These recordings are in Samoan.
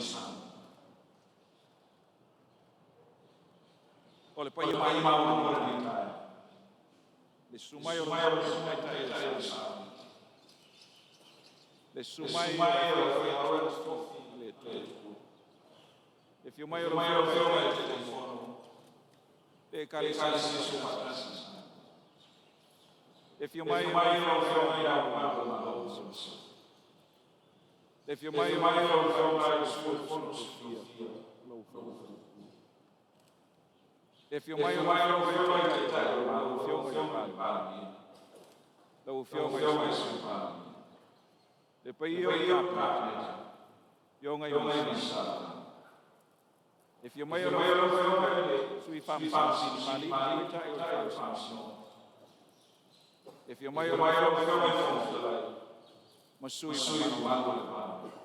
Samoa. O le paia maualuga o lenei taeao, le susu mai o lau Afioga i le Taitai o le Samoa, le susu mai o le aufaigaluega totofi a le Atua, le afio mai o lau Afioga i le Taitaifono o Ekalesia Soofaatasi a Samoa, le afio mai o lau Afioga i Le Ao Mamalu o le Malo ma lau Masiofo, le afio mai o lau Afioga i le Sui o le Fono a Sui Tofia ma lou faletua, le afio mai o lau Afioga i le Taitai o le Malo lau Afioga i le Palemia, lau Afioga i le Sui Palemia. Le paia o le Kapeneta, afioga i Minisita Lagolago. Le afio mai o lau Afioga i le Sui Faamasino Sili ma Tamaitai o le Faamasinoga. Le afio mai o lau Afioga i le Fofoga Fetalai ma sui usufono mamalu o le Palemene.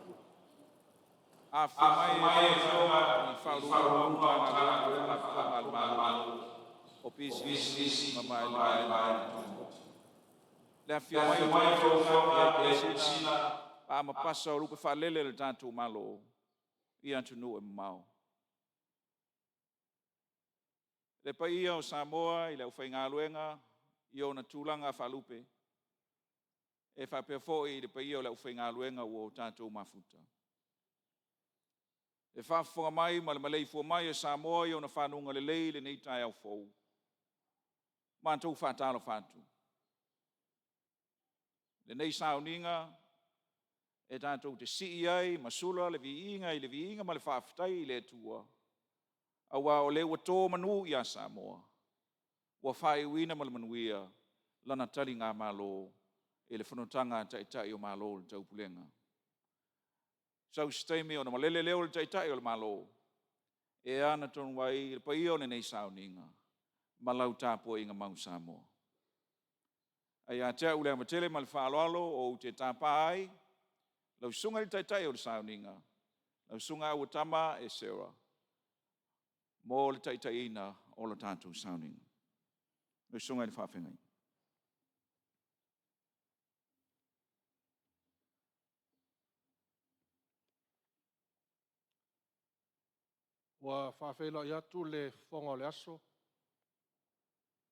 Afifio mai afioga i Ofisa Sili o Pulega o Matagaluega ma Faalapotopotoga a le Malo, o Pisinisi ma Vaega Tumaoti. Le afifio mai o a outou afioga i Sina ma pasa o lupe faalele a le tatou Malo i atunuu e mamao. Le paia o Samoa i le aufaigaluega i ona tulaga faalupe, e faapea foi le paia o le aufaigaluega ua tatou mafuta. I le faafofoga mai ma le maleifua mai o Samoa i ona faguga lelei i lenei taeao fou, matou te faatalofa atu. I lenei sauniga e tatou te sii ai ma sula le viiga i le viiga ma le faafetai i le Atua, aua o lea ua to manu ia Samoa, ua faaiuina ma le manuia lana taligamalo i le fonotaga a Taitai o Malo o le Taupulega. Sau se taimi ona malele lea o le Taitai o le Malo, e ana tonu ai le paia o lenei sauniga ma lau tapuaiga mau Samoa. Ae ia te au le ava tele ma le faaaloalo ou te tapa ai lau Susuga i le Taitai o le sauniga, lau Susuga Auatama Esera mo le taitaiina o le tatou sauniga. Lau Susuga i le Faafeagaiga. Ua faafeiloai atu le fofoga o le aso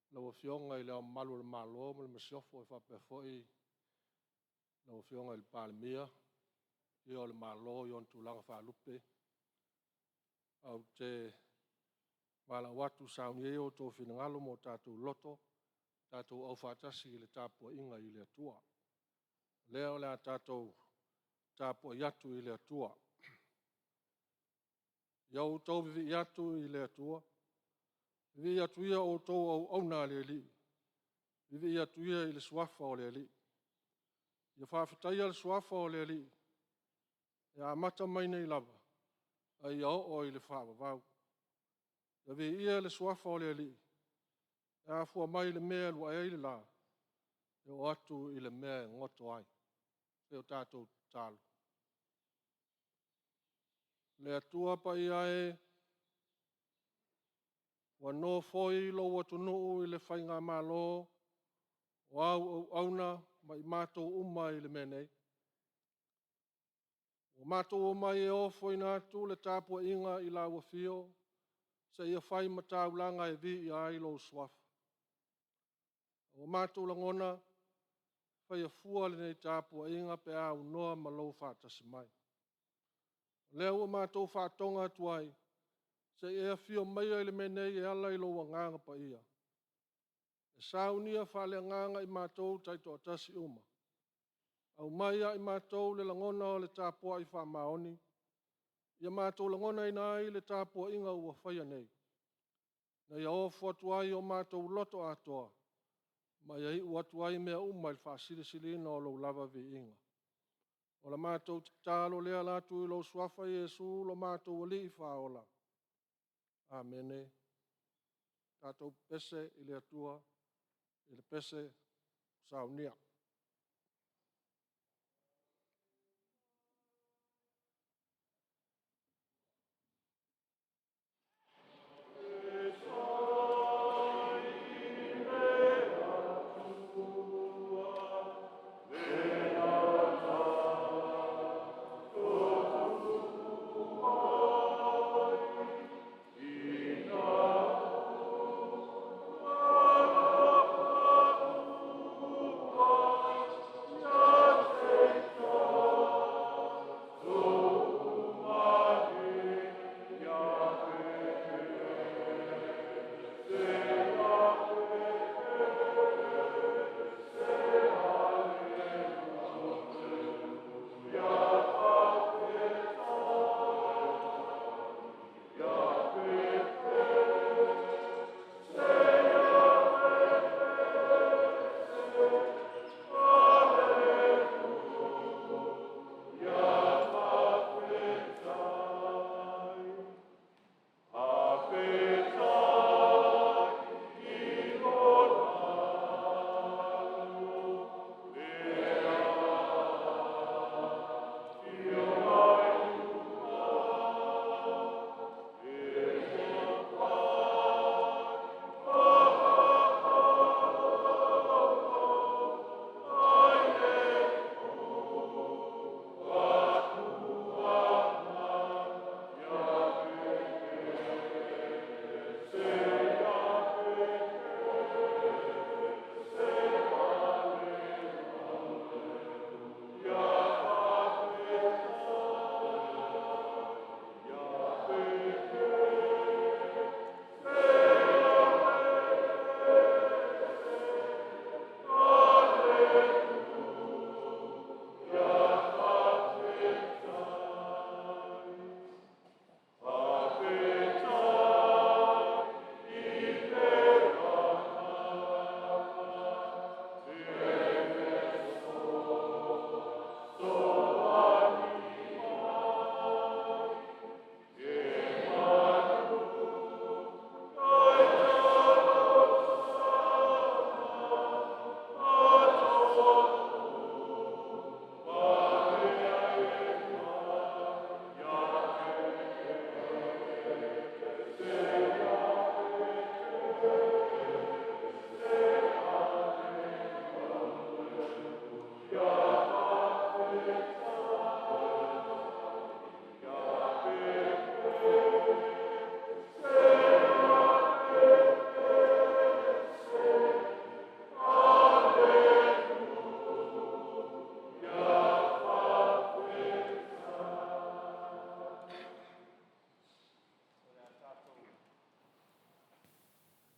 i lau Afioga i Le Ao Mamalu o le Malo ma le Masiofo, e faapea foi lau Afioga i le Palemia, le paia o le Malo i ona tulaga faalupe. Ou te valaau atu, saunia ia outou finagalo ma o tatou loto tatou aufaatasi i le tapuaiga i le Atua. O lea o le a tatou tapuai atu i le Atua. Ia outou vivii atu i le Atua, vivii atu ia outou o auauna a le Alii, vivii atu ia i le Suafa o le Alii. Ia faafetaia le Suafa o le Alii, e amata mai nei lava a ia oo i le faavavau. Ia viia le Suafa o le Alii, e afua mai le mea e alu ae ai le la, e oo atu i le mea e goto ai. Se i o tatou tatalo. Le Atua Paia e, ua nofoi lou atunuu i le Faigamalo o au auauna ma i matou uma i le mea nei. Ua matou omai e ofoina atu le tapuaiga i lau Afio seia fai ma taulaga e viia ai lou Suafa. Ua matou lagona, e faia fua lenei tapuaiga pe a aunoa ma lou faatasi mai. O lea ua matou faatoga atu ai, se i e afio maia i le mea nei e ala i lou Agaga Paia, e saunia faaleagaga i matou taitoatasi uma. Aumai ia i matou le lagona o le tapuai faamaoni, ia matou lagonaina ai le tapuaiga ua faia nei, ina ia ofo atu ai o matou loto atoa, ma ia iu atu ai mea uma i le faasilisiliina o lou lava viiga. O le matou tatalo lea e ala atu i lou Suafa Iesu lo matou Alii Faaola. Amene. Tatou pepese i le Atua i le pese ua saunia.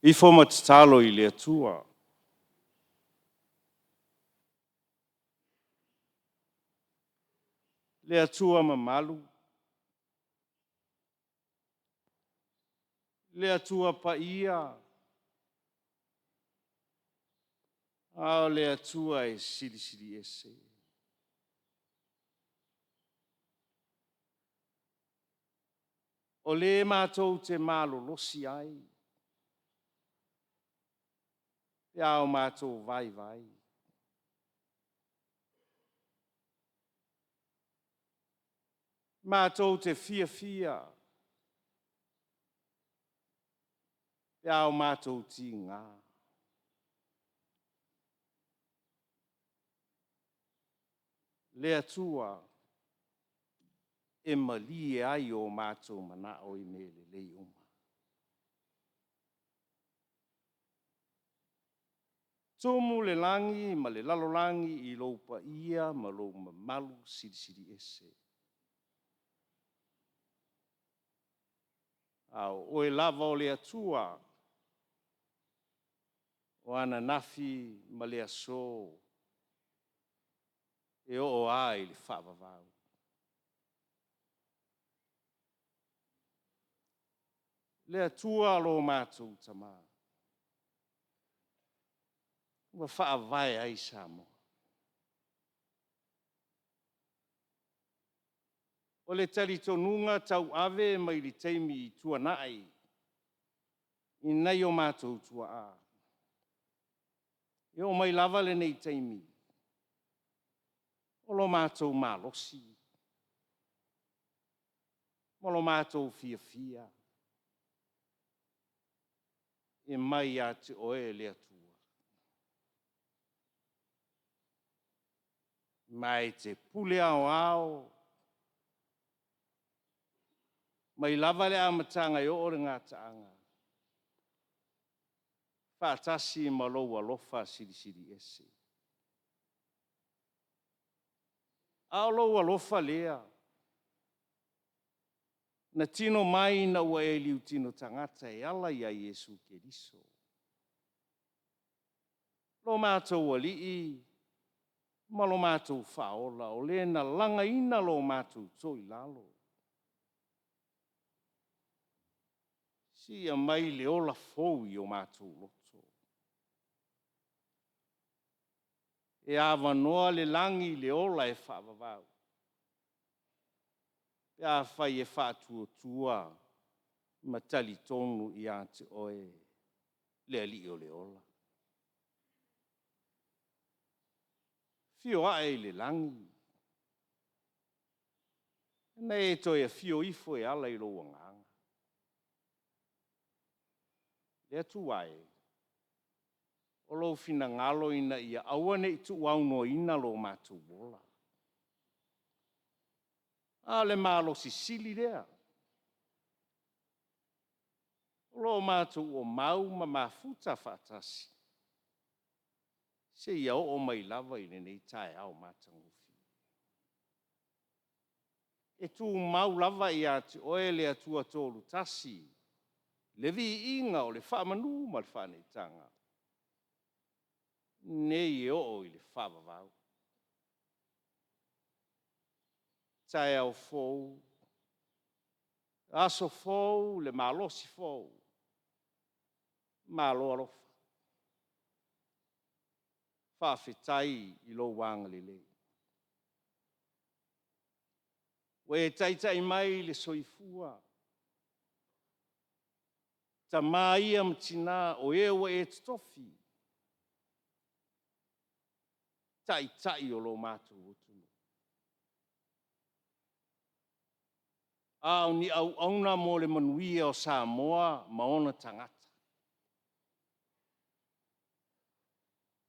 Ifo ma tatalo i le Atua. Le Atua mamalu, le Atua paia, a o le Atua e silisili ese. O le matou te malolosi ai pe a o matou vaivai. Matou te fiafia pe a o matou tiga. Le Atua e malie ai o matou manao i mea lelei uma. Tumu le lagi ma le lalolagi i lou paia ma lou mamalu silisili ese. A o oe lava o le Atua o ananafi ma le aso, e oo lava i le faavavau. Le Atua lo matou Tama, ua faavae ai Samoa. O le talitonuga tauave mai le taimi tuanai i nai o matou tuaa, e oo mai lava lenei taimi, o lo matou malosi ma lo matou fiafia, e mai ia te Oe le Atua. Ma e te pule aoao mai lava le amataga e oo i le gataaga, faatasi ma lou alofa silisili ese. A o lou alofa lea na tino mai ina ua e liutino tagata e ala ia Iesu Keriso. Lo matou Alii ma lo matou Faaola, o Le na lagaina lo matou toilalo, seia aumai le ola fou i o matou loto. E avanoa le lagi i le ola e faavavau, pe afai e faatuatua ma talitonu ia te Oe le Alii o le ola. Afio ae i le lagi, na e toe afio ifo e ala i lou Agaga. Le Atua e, o lou finagalo ina ia aua ne i tuuaunoaina lo matou ola, a o le malosi sili lea, o lo o matou omau ma mafuta faatasi, seia oo mai lava i lenei taeao matagofie. E tumau lava ia te Oe le Atua Toatasi le viiga o le faamanu ma le faaneetaga, nei e oo i le faavavau. Taeao fou, aso fou, le malosi fou, malo alofa. Faafetai i lou agalelei. Ua e taitai mai le soifua, tama ia ma tina o e ua e totofi, taitai o lo matou atunuu, a o ni auauna mo le manuia o Samoa ma ona tagata.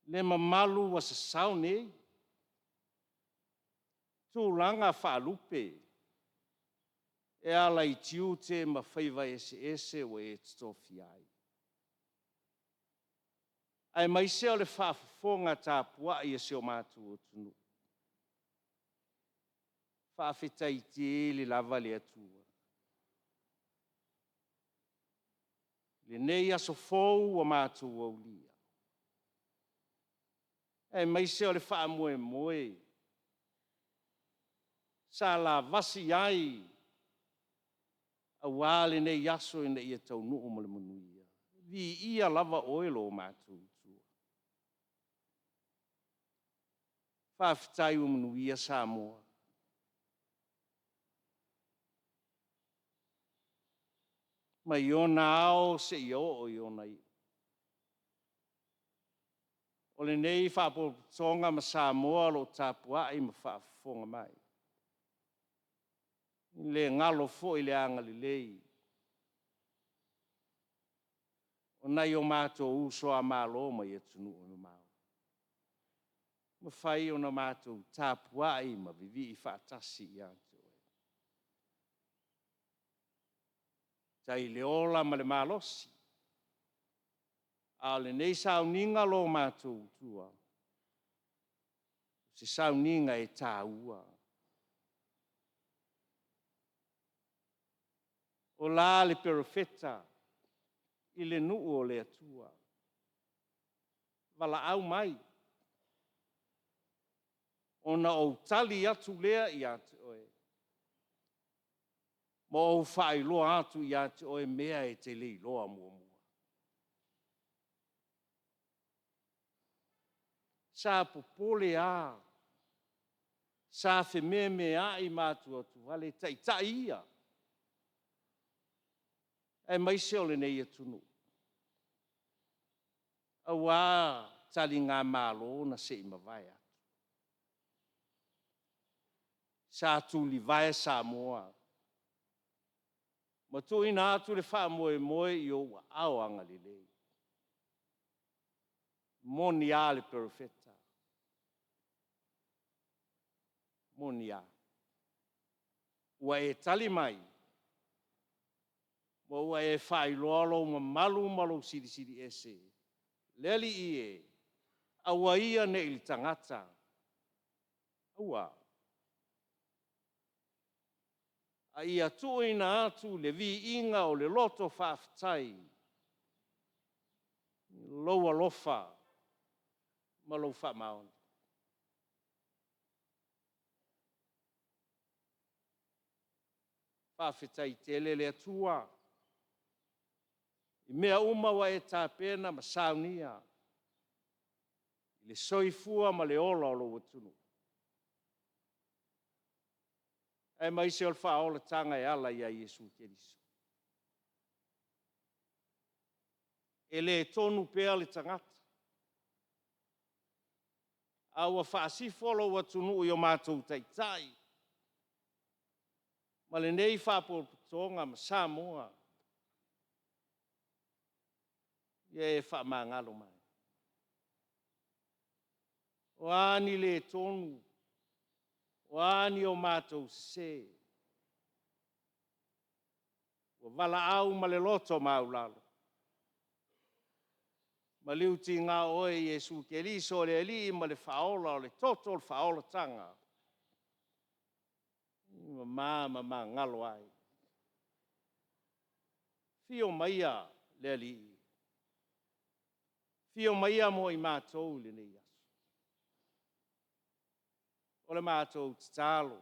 Le mamalu ua sasao nei, tulaga faalupe e ala i tiute ma faiva eseese ua e tofia ai, aemaise o le faafofoga tapuai a si o matou atunuu. Faafetai tele lava le Atua. Lenei aso fou ua matou aulia, aemaise o le faamoemoe sa lavasi ai aua lenei aso ina ia taunuu ma le manuia. Viia lava Oe lo matou Atua. Faafetai ua manuia Samoa. Mai ona ao seia oo i ona iu. O lenei Faalapotopotoga ma Samoa o lo o tapuai ma faafofoga mai, e le galo foi le agalelei o nai o matou uso a Malo mai atunuu e mamao, ua mafai ona matou tapuai ma vivii faatasi ia te oe. Faafetai i le ola ma le malosi, a o lenei sauniga lo matou tua, o se sauniga e taua. O la le Perofeta i le nuu o le Atua, valaau mai, ona ou tali atu lea ia te oe, ma ou faailoa atu ia te oe mea e te le iloa muamua. Sa popole lava, sa fememeai ma atuatuvale Taitai ia, aemaise o lenei atunuu, aua taligamalo na se i mavae atu. Sa tulivae Samoa ma tuuina atu le faamoemoe i ou aao agalelei. E moni lava le Perofeta, e moni lava. Ua e tali mai ma ua e faailoa lou mamalu ma lou Silisili Ese. Le Alii e, aua ia ne i le tagata, aua, a ia tuuina atu le viiga o le loto faafetai i lou alofa ma lou faamaoni. Faafetai tele le Atua i mea uma ua e tapena ma saunia i le soifua ma le ola o lou atunuu, aemaise o le faaolataga e ala ia Iesu Keriso. E le tonu pea le tagata, a ua faasifo lou atunuu i o matou taitai ma lenei Faalapotopotoga ma Samoa, ia e faamagalo mai. O a ni le tonu, o a ni o matou sese, ua valaau ma le loto maualalo, maliu tiga o oe Iesu Keriso o le Alii ma le Faaola, o le toto o le faaolataga, e mama ma magalo ai. Afio maia le Alii, afio maia mo i matou i lenei aso. O le matou tatalo,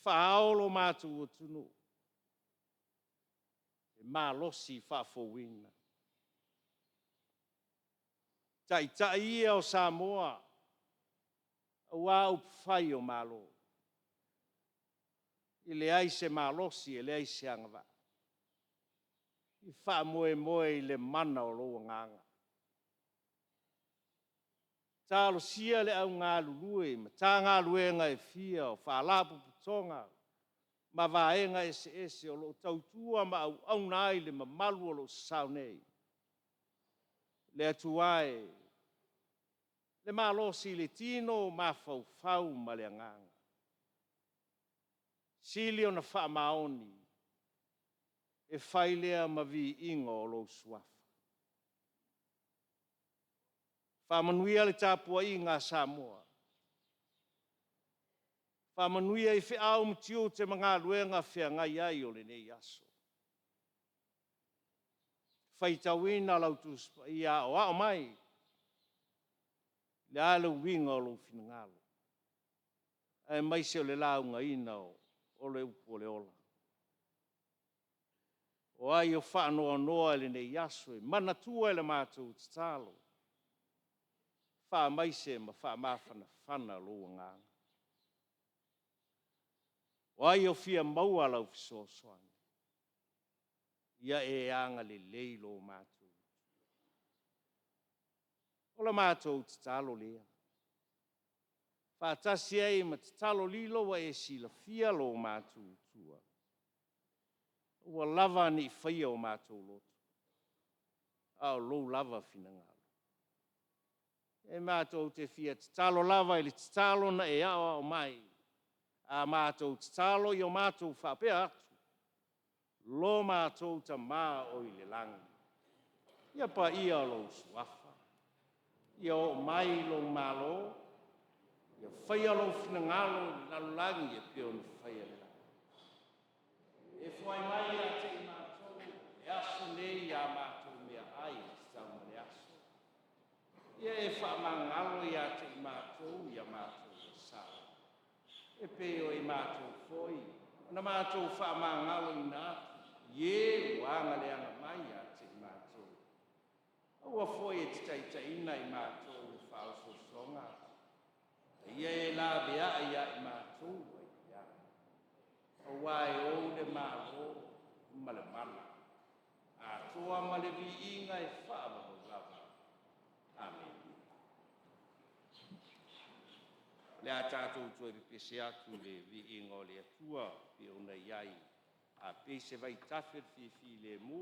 faa-ao lo matou atunuu, e malosi faafouina. Taitai ia o Samoa aua upufai o Malo, e leai se malosi e leai se agavaa, e faamoemoe i le mana o lou Agaga. Talosia le au galulue i Matagaluega e fia, o Faalapotopotoga ma Vaega eseese o lo o tautua ma auauna ai le mamalu o lo o sasao nei. Le Atua e, le malosi i le tino, mafaufau ma le agaga. Sili ona faamaoni, e fai lea ma viiga o lou Suafa. Faamanuia le tapuaiga a Samoa, faamanuia i feau ma tiute ma galuega feagai ai o lenei aso. Faitauina lau Tusi Paia, aoao mai, o le a le uiga o lou finagalo, aemaise o le laugaina o le upu o le ola. O ai o faanoanoa i lenei aso, e manatua i la matou tatalo, faamaise ma faamafanafana lou agaga. O ai o fia maua lau fesoasoani, ia e agalelei i lo matou. O le matou tatalo lea, faatasi ai ma tatalo lilo ua e silafia lo matou utua, aua lava ne i faia o matou loto, a o lou lava finagalo. E matou te fia tatalo lava i le tatalo na e aoao mai. A matou tatalo ia matou faapea atu, Lo matou Tama o i le lagi, ia paia lou Suafa, ia oo mai lou Malo, ia faia lou finagalo i le lalolagi e pei ona faia i le lagi. E foai mai ia te i matou i le aso lenei a matou meaai e tatau mo le aso. Ia e faamagalo ia te i matou i a matou sala, e pei o i matou foi na matou faamagaloina atu i e ua agaleaga mai ia te i matou. Aua foi e te taitaiina i matou i le faaosoosoga, a ia e laveai ia i matou mai le leaga, aua e ou le Malo ma le mana, atoa ma le viiga e faavavau lava. Amene. O le a tatou toe pepese atu i le viiga o le Atua e pei ona i ai, a pei se vaitafe o le fia filemu.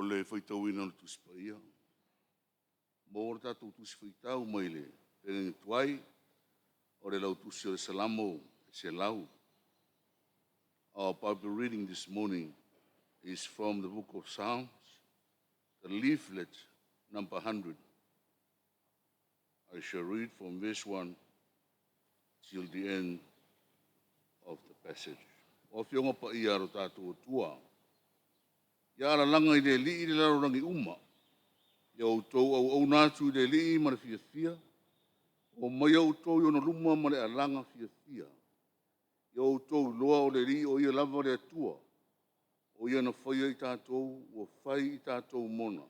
o le faitauina o le Tusi Paia. Maua le tatou Tusi Faitau mai le feagaiga tuai, o le lautusi o le Salamo 100. Our Bible reading this morning is from the book of Psalms, the leaflet number 100. I shall read from verse 1 till the end of the passage. O Afioga Paia a lo tatou Atua, ia alalaga i le Alii le lalolagi uma, ia outou auauna atu i le Alii ma le fiafia, omaia outou i ona luma ma le alaga fiafia. Ia outou iloa o le Alii o Ia lava le Atua, o Ia na faia i tatou, ua fai i tatou mona.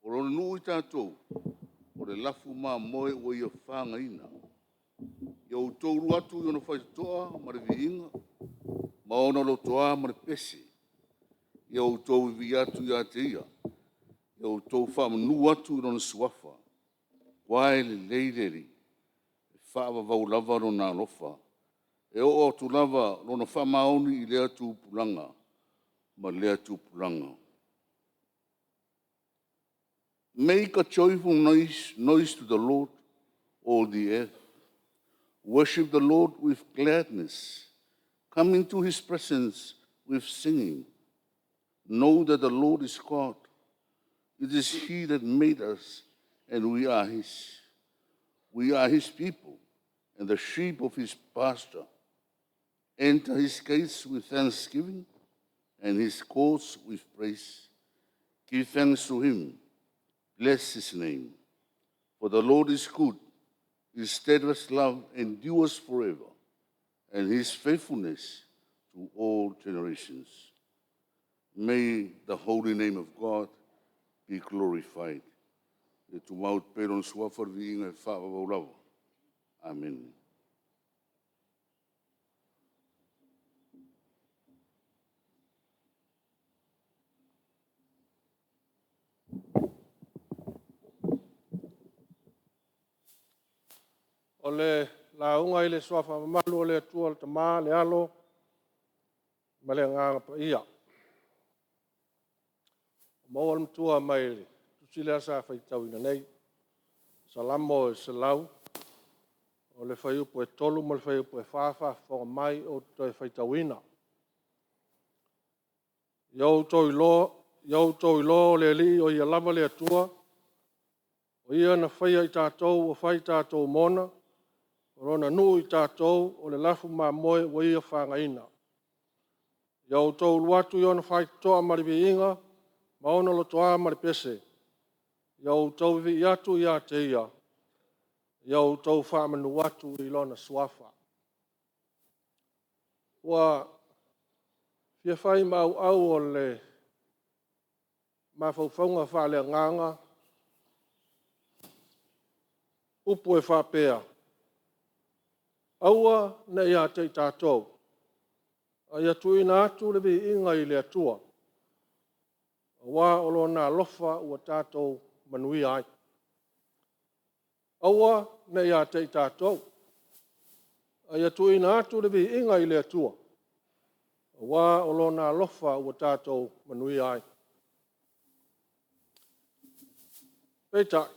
O Lona nuu i tatou, o le lafumamoe ua Ia fagaina. Ia outou ulu atu i ona faitotoa ma le viiga, ma ona lotoa ma le pese. Ia outou vivii atu ia te Ia, ia outou faamanu atu i Lona Suafa. Aua e lelei le Alii, e faavavau lava Lona alofa, e oo atu lava lona faamaoni i lea tupulaga ma lea tupulaga. Make a joyful noise to the Lord, all the earth. Worship the Lord with gladness. Come into his presence with singing. Know that the Lord is God. It is he that made us, and we are his. We are his people, and the sheep of his pasture. Enter his gates with thanksgiving, and his courts with praise. Give thanks to him. Bless his name. For the Lord is good. His steadfast love endures forever, and his faithfulness to all generations. May the holy name of God be glorified. E tumau pea i lona suafa le viiga e faavavau lava. Amene. O le lauga i le Suafa mamalu o le Atua le Tama le Alo ma le Agaga Paia. Ua maua le matua mai le tusi lea sa faitauina nei, Salamo 100, o le fuaiupu e 3 ma le fuaiupu e 4, faafofoga mai ou te toe faitauina. Ia outou iloa o le Alii o Ia lava le Atua, o Ia na faia i tatou ua fai i tatou ma ona, o Lona nuu i tatou, o le lafumamoe ua Ia fagaina. Ia outou ulu atu i ona faitotoa ma le viiga, ma ona lotoa ma le pese. Ia outou vivii atu ia te Ia, ia outou faamanu atu i Lona Suafa. Ua fia fai ma auau o le mafaufauga faale-agaga upu e faapea, aua ne i ia te i tatou, a ia tuuina atu le viiga i le Atua, aua o Lona alofa ua tatou manuia ai. Aua ne i ia te i tatou, a ia tuuina atu le viiga i le Atua, aua o Lona alofa ua tatou manuia ai. Peitai,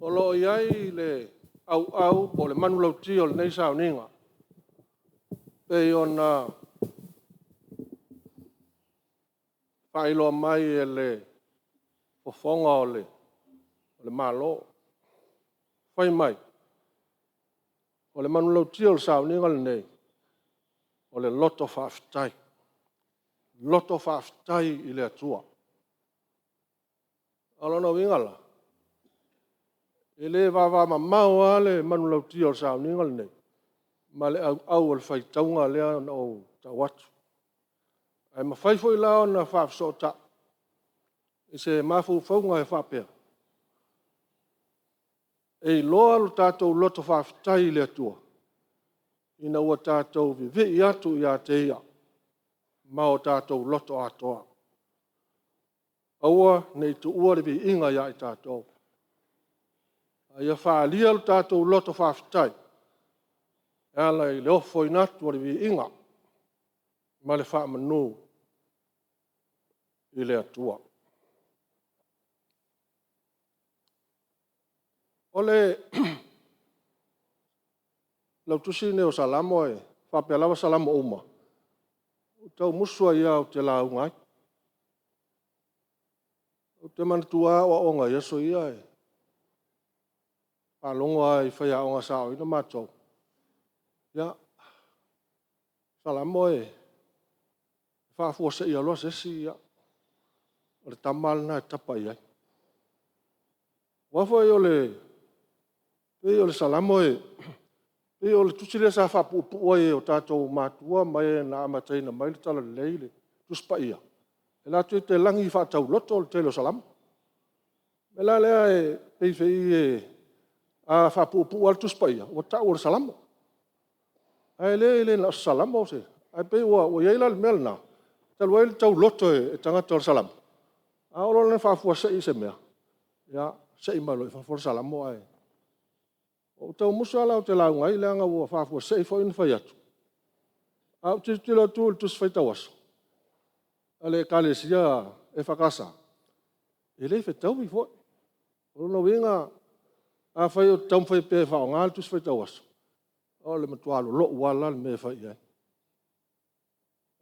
o lo o i ai le auau po o le manulauti o lenei sauniga, e pei ona faailoa mai e le fofoga o le Malo. Fai mai, o le manulauti o le sauniga lenei, o le loto faafetai, loto faafetai i le Atua. O lona uiga la, e le vavamamao lava le manulauti o le sauniga lenei ma le auau o le faitauga lea na ou tau atu. Ae mafai foi la ona faafesootai i se mafaufauga e faapea, e iloa lo tatou loto faafetai i le Atua ina ua tatou vivii atu ia te Ia ma o tatou loto atoa. Aua ne i tuua le viiga ia i tatou, a ia faaalia lo tatou loto faafetai e ala i le ofoina atu o le viiga ma le faamanu i le Atua. O le lautusi lenei o Salamo e faapea lava Salamo uma, ou te tau musu ai lava ou te lauga ai. Ou te manatua lava aoaoga i aso ia, e faalogo lava i faiaoga sa aoaoina matou, ia, Salamo e faafuaseia loa se isi, ia, o le tama lava lena e tapa i ai. Aua foi pei o le Salamo e pei o le tusi lea sa faapuupuu ai e o tatou matua ma e na amataina mai le Talalelei le Tusi Paia, e latou te lagi faatauloto le tele o Salamo. O le mea la lea e pei a faapuupuu lava le Tusi Paia, ua tau o le Salamo. Ae le na o se Salamo ae pei ua i ai la le mea lena, talu ai le tauloto e tagata o le Salamo, a oo loa ina faafuasei se mea, ia sei mai loa i fafo le Salamo ae… Ou te tau musu lava la ou te lauga ai leaga ua faafuasei foi ona fai atu. Ae ou te tilotilo atu i le Tusi Faitau Aso a le Ekalesia EFKS, e le fetaui foi. O lona uiga afai ou te taumafai pea e faaaoga le Tusi Faitau Aso, o le matua lolou lava la le mea e fai i ai.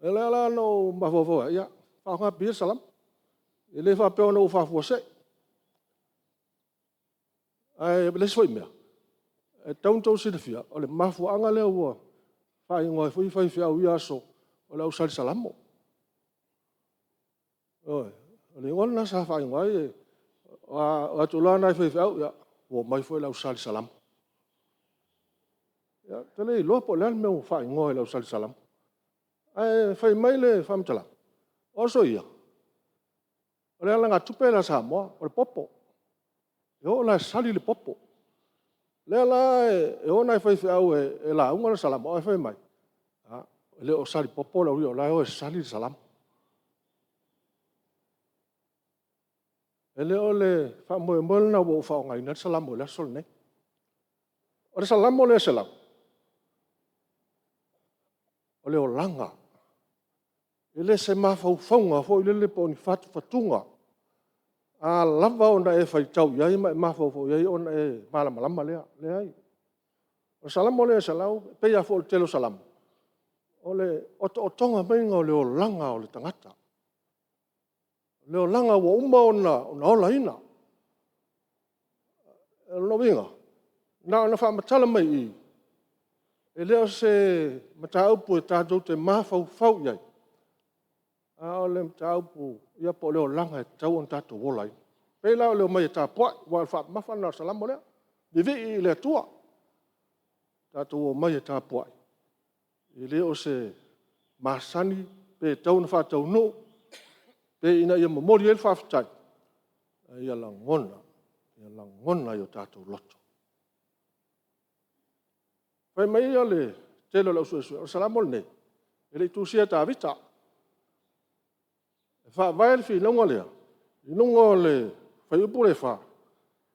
O lea la na ou mafaufau ai, ia faaaoga pea ia le Salamo. E le faapea ua faafuasei. Ae o le isi foi mea, e tatau ona outou silafia, o le mafuaaga lea ua faaigoa ai foi faifeau i ia aso, o le au sali Salamo. Ioe. O le igoa lena sa faaigoa ai, a o atu loa nai faifeau, ia, ua omai foi le au sali Salamo. Ia, ou te le iloa po o le a le mea ua faaigoa ai o le au sali Salamo. Ae fai mai le faamatalaga, o aso ia, o le alagatupe lea a Samoa, o le popo. E o la e sali le popo. O lea la e o nai faifeau e lauga le Salamo ae fai mai, a, e le o sali popo le aualii ia o la e o e sali le Salamo. E le o le faamoemoe lena ua ou faaaogaina ai le Salamo i le aso lenei. O le Salamo lea 100, o le olaga. E le o se mafaufauga foi lele po o ni fatufatuga. A lava ona e faitau i ai ma e mafaufau i ai ona e malamalama lea. Leai. O le Salamo lea e 100, e pei lava foi o le tele o Salamo, o le otootoga maiga o le olaga o le tagata. O le olaga ua uma ona olaina. O lona uiga, na ona faamatala mai i i, e le o se mataupu e tatou te mafaufau i ai, a o le mataupu po o le olaga e tatau ona tatou ola ai. E pei la o le omai e tapuai, aua o le faamamafa lena o le Salamo lea, vivii i le Atua. Tatou omai e tapuai, e le o se masani pe tatau ona faataunuu pe ina ia momoli ai le faafetai, a ia lagona, ia lagona i o tatou loto. Fai mai le tele o le au suesue, o le Salamo lenei, e le i tusia e Tavita. E faavae le finauga lea i luga o le fuaiupu lea e 4,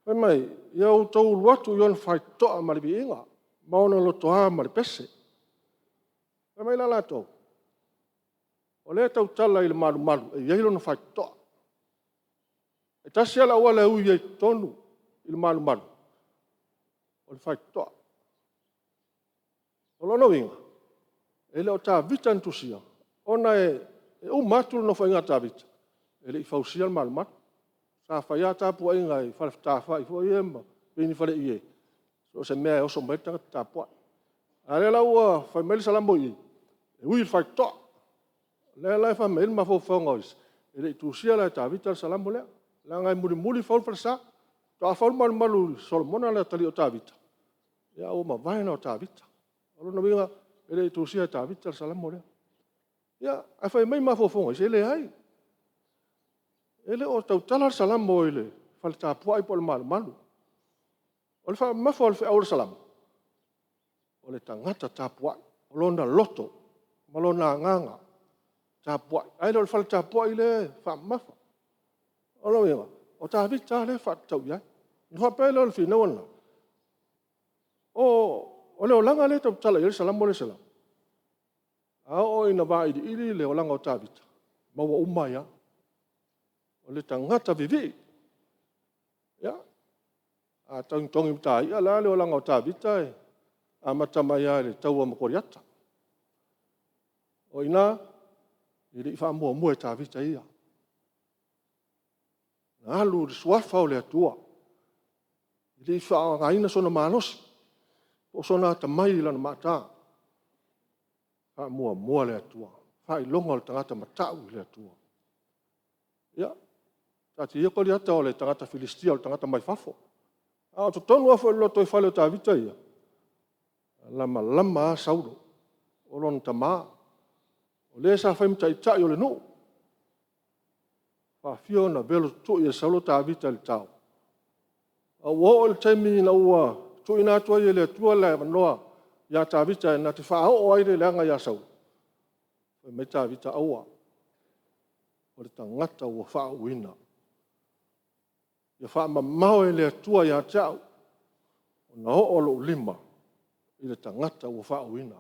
fai mai, “Ia outou ulu atu i ona faitotoa ma le viiga ma ona lotoa ma le pese.” Fai mai la latou, o lea e tautala i le malumalu e i ai lona faitotoa. E tasi lava le auala e ui ai i totonu i le malumalu, o le faitotoa. O lona uiga, e le o Tavita na tusia, ona e uma atu le nofoaiga a Tavita e le i fausia le malumalu. Sa fai lava tapuaiga i fale fetafa'i foi ia ma pei ni faleie, so o se mea lava e oso mai ai le tagata tapuai. A o lea la ua fai mai le Salamo i i, e ui i le faitotoa. O lea la e fai mai ai le mafaufauga o isi, e le i tusia la e Tavita le Salamo lea, leaga e mulimuli fau le falesa. Faatoa fau le malumalu e Solomona le atalii o Tavita, a ua mavae na o Tavita. O lona uiga, e le i tusia e Tavita le Salamo lea. Ia, ae fai mai mafaufauga o isi, e leai, e le o tautala le Salamo i le fale tapuai po o le malumalu. O le faamamafa o le feau o le Salamo, o le tagata tapuai, o lona loto ma lona agaga tapuai, ae le o le fale tapuai lea e faamamafa. O lona uiga, o Tavita lava lea e faatatau i ai. Ona faapea ai lea o le finauga lena, o le olaga lea e tautala i ai le Salamo lea e 100? A oo ina vailiili le olaga o Tavita, maua uma ai lava. O le tagata vivii. Ia, a togitogi i uta ia, o le a le olaga o Tavita e amata mai lava i le taua ma Koliata. O i ina, e le i faamuamua e Tavita ia. Na alu i le Suafa o le Atua, e le i faaaogaina sona malosi po o sona atamai i lana maata, faamuamua le Atua, faailoga o le tagata matau i le Atua. Ia, taatia ia Koliata o le tagata Filistia o le tagata mai fafo, a o totonu lava foi o le lotoifale o Tavita ia, na lamalama lava Saulo, o lona tama, o le sa fai ma taitai o le nuu. E faafia ona velo tutui e Saulo Tavita i le tao? Ae ua oo i le taimi ina ua tuuina atu ai e le Atua le avanoa ia Tavita na te faaoo ai le leaga ia Saulo, fai mai Tavita, aua, o le tagata ua faauuina. Ia faamamao e le Atua ia te au ona oo lou lima i le tagata ua faauuina.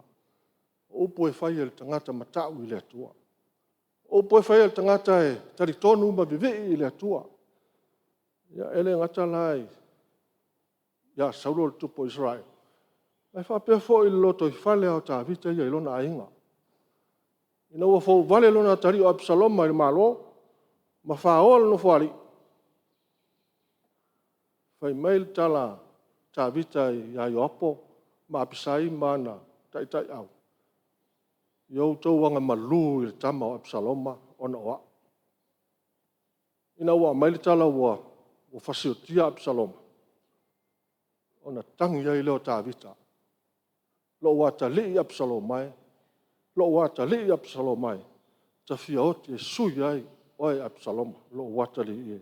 O upu e fai a le tagata matau i le Atua. O upu e fai a le tagata e talitonu ma vivii i le Atua. Ia, e le gata la ia Saulo le tupu o Isaraelu, ae faapea foi i le lotoifale lava o Tavita ia i lona aiga. Ina ua fouvale lona atalii o Apesaloma i le Malo ma faoa le nofoalii, fai mai le tala a Tavita ia Ioapo ma Apisai ma ana taitaiau, “Ia outou agamalu i le tama o Apesaloma ona o au.” Ina ua aumai le tala ua fasiotia Apesaloma, ona tagi ai lea o Tavita, “Lou atalii Apesaloma e, lou atalii Apesaloma e, ota fia oti e sui ai oe Apesaloma, lou atalii e.”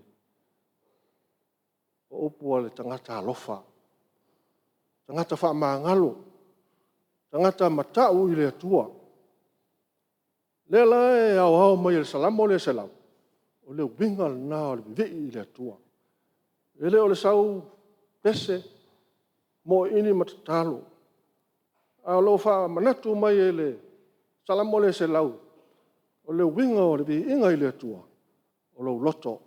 O upu a le tagata alofa, tagata faamagalo, tagata matau i le Atua. O lea la e aoao mai e le Salamo lea 100, o le uiga lena o le vivii i le Atua. E le o le sau pese, moeini ma tatalo, a o lo o faamanatu mai e le Salamo lea 100, o le uiga o le viiga i le Atua, o lou loto.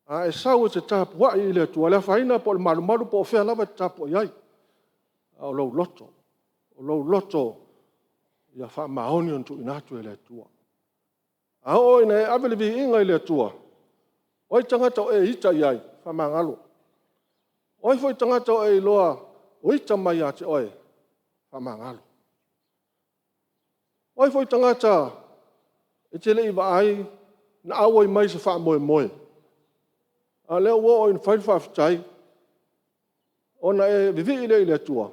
A e sau e te tapuai i le Atua, e le afaina po o le malumalu po o fea lava e te tapuai ai, a o lou loto, o lou loto ia faamaoni ona tuuina atu e le Atua. A oo ina e ave le viiga i le Atua, o ai tagata o e ita i ai, faamagalo. O ai foi tagata o e iloa o ita mai ia te oe, faamagalo. O ai foi tagata e te le i vaai na auai mai i se faamoemoe, a o lea ua oo ina fai le faafetai, ona e vivii lea i le Atua,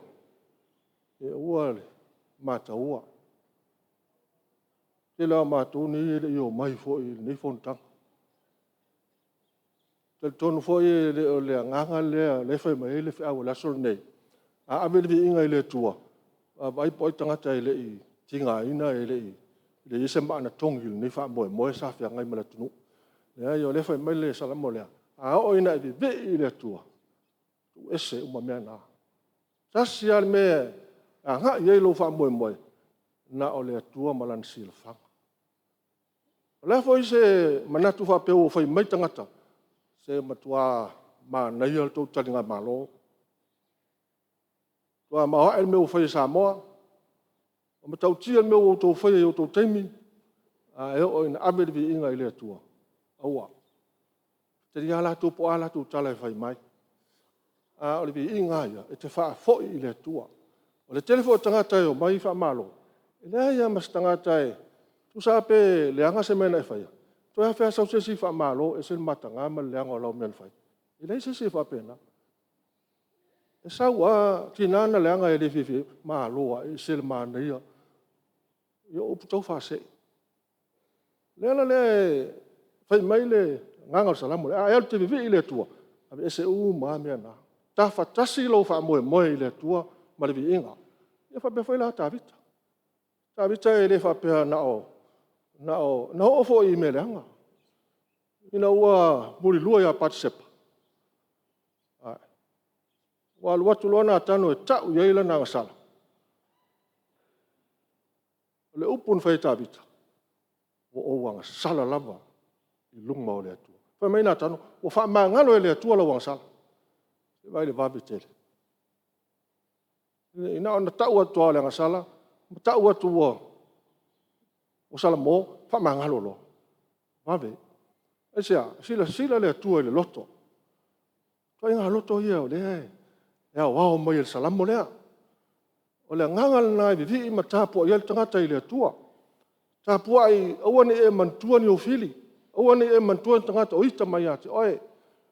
se aua le mataua. O le tele lava o matou nei e le i omai foi i lenei fonotaga. E talitonu foi e le o le agaga lea o lea e fai mai ai le feau o le aso lenei, a ave le viiga i le Atua, vaavaai po o ai tagata e le i tigaina e le i i ai se maa na togi i lenei faamoemoe sa feagai ma le atunuu. Leai o lea e fai mai le Salamo lea, a oo ina e vivii i le Atua, tuu ese uma mea na. Tasi lava le mea e agai i ai lou faamoemoe, na o le Atua ma Lana silafaga. O le a foi se manatu faapea ua fai mai tagata, se matua manaia le tou taligamalo, matua maoae le mea ua fai e Samoa, e matautia le mea ua outou faia i outou taimi, ae oo ina ave le viiga i le Atua, aua. Faitalia lava latou po o a latou tala e fai mai, a o le viiga lava ia, e te faafoi i le Atua. O le tele foi o tagata e omai faamalo, e leai lava ma se tagata e… tusa lava pe leaga se mea na e faia, toe afe lava sau se isi faamalo, ese le mataga ma le leaga o lau mea na fai. E leai se isi e faapena. E sau lava, tiga ona leaga e le fiafia ai, malo lava, e ese le manaia. Ia o upu taufaasee. O le ala lea e fai mai le agaga o le Salamo lea, a e alu e te vivii i le Atua, aveese uma lava mea na, tafatasi lou faamoemoe i le Atua ma le viiga. Ia faapea foi la Tavita. O Tavita e le faapea na o… na oo foi i mea leaga ina ua mulilua ia Patesepa, ua alu atu loa Natano e tau i ai lana agasala, o le upu na fai e Tavita, “Ua ou agasala lava i luma o le Atua. Fai mai Natano, ua faamagalo e le Atua lau agasala. Se i vaai i le vave tele. Na ona tau atu lava o le agasala ma tau atu ua salamo, faamagalo loa. Vave. Aisea? E silasila le Atua i le loto. O ituaiga loto ia o lea e aoao mai e le Salamo lea. O le agaga lena e vivii ma tapuai ai le tagata i le Atua. Tapuai aua ne i e manatua ni ou fili, aua ne i e manatua ni tagata o ita mai ia te oe,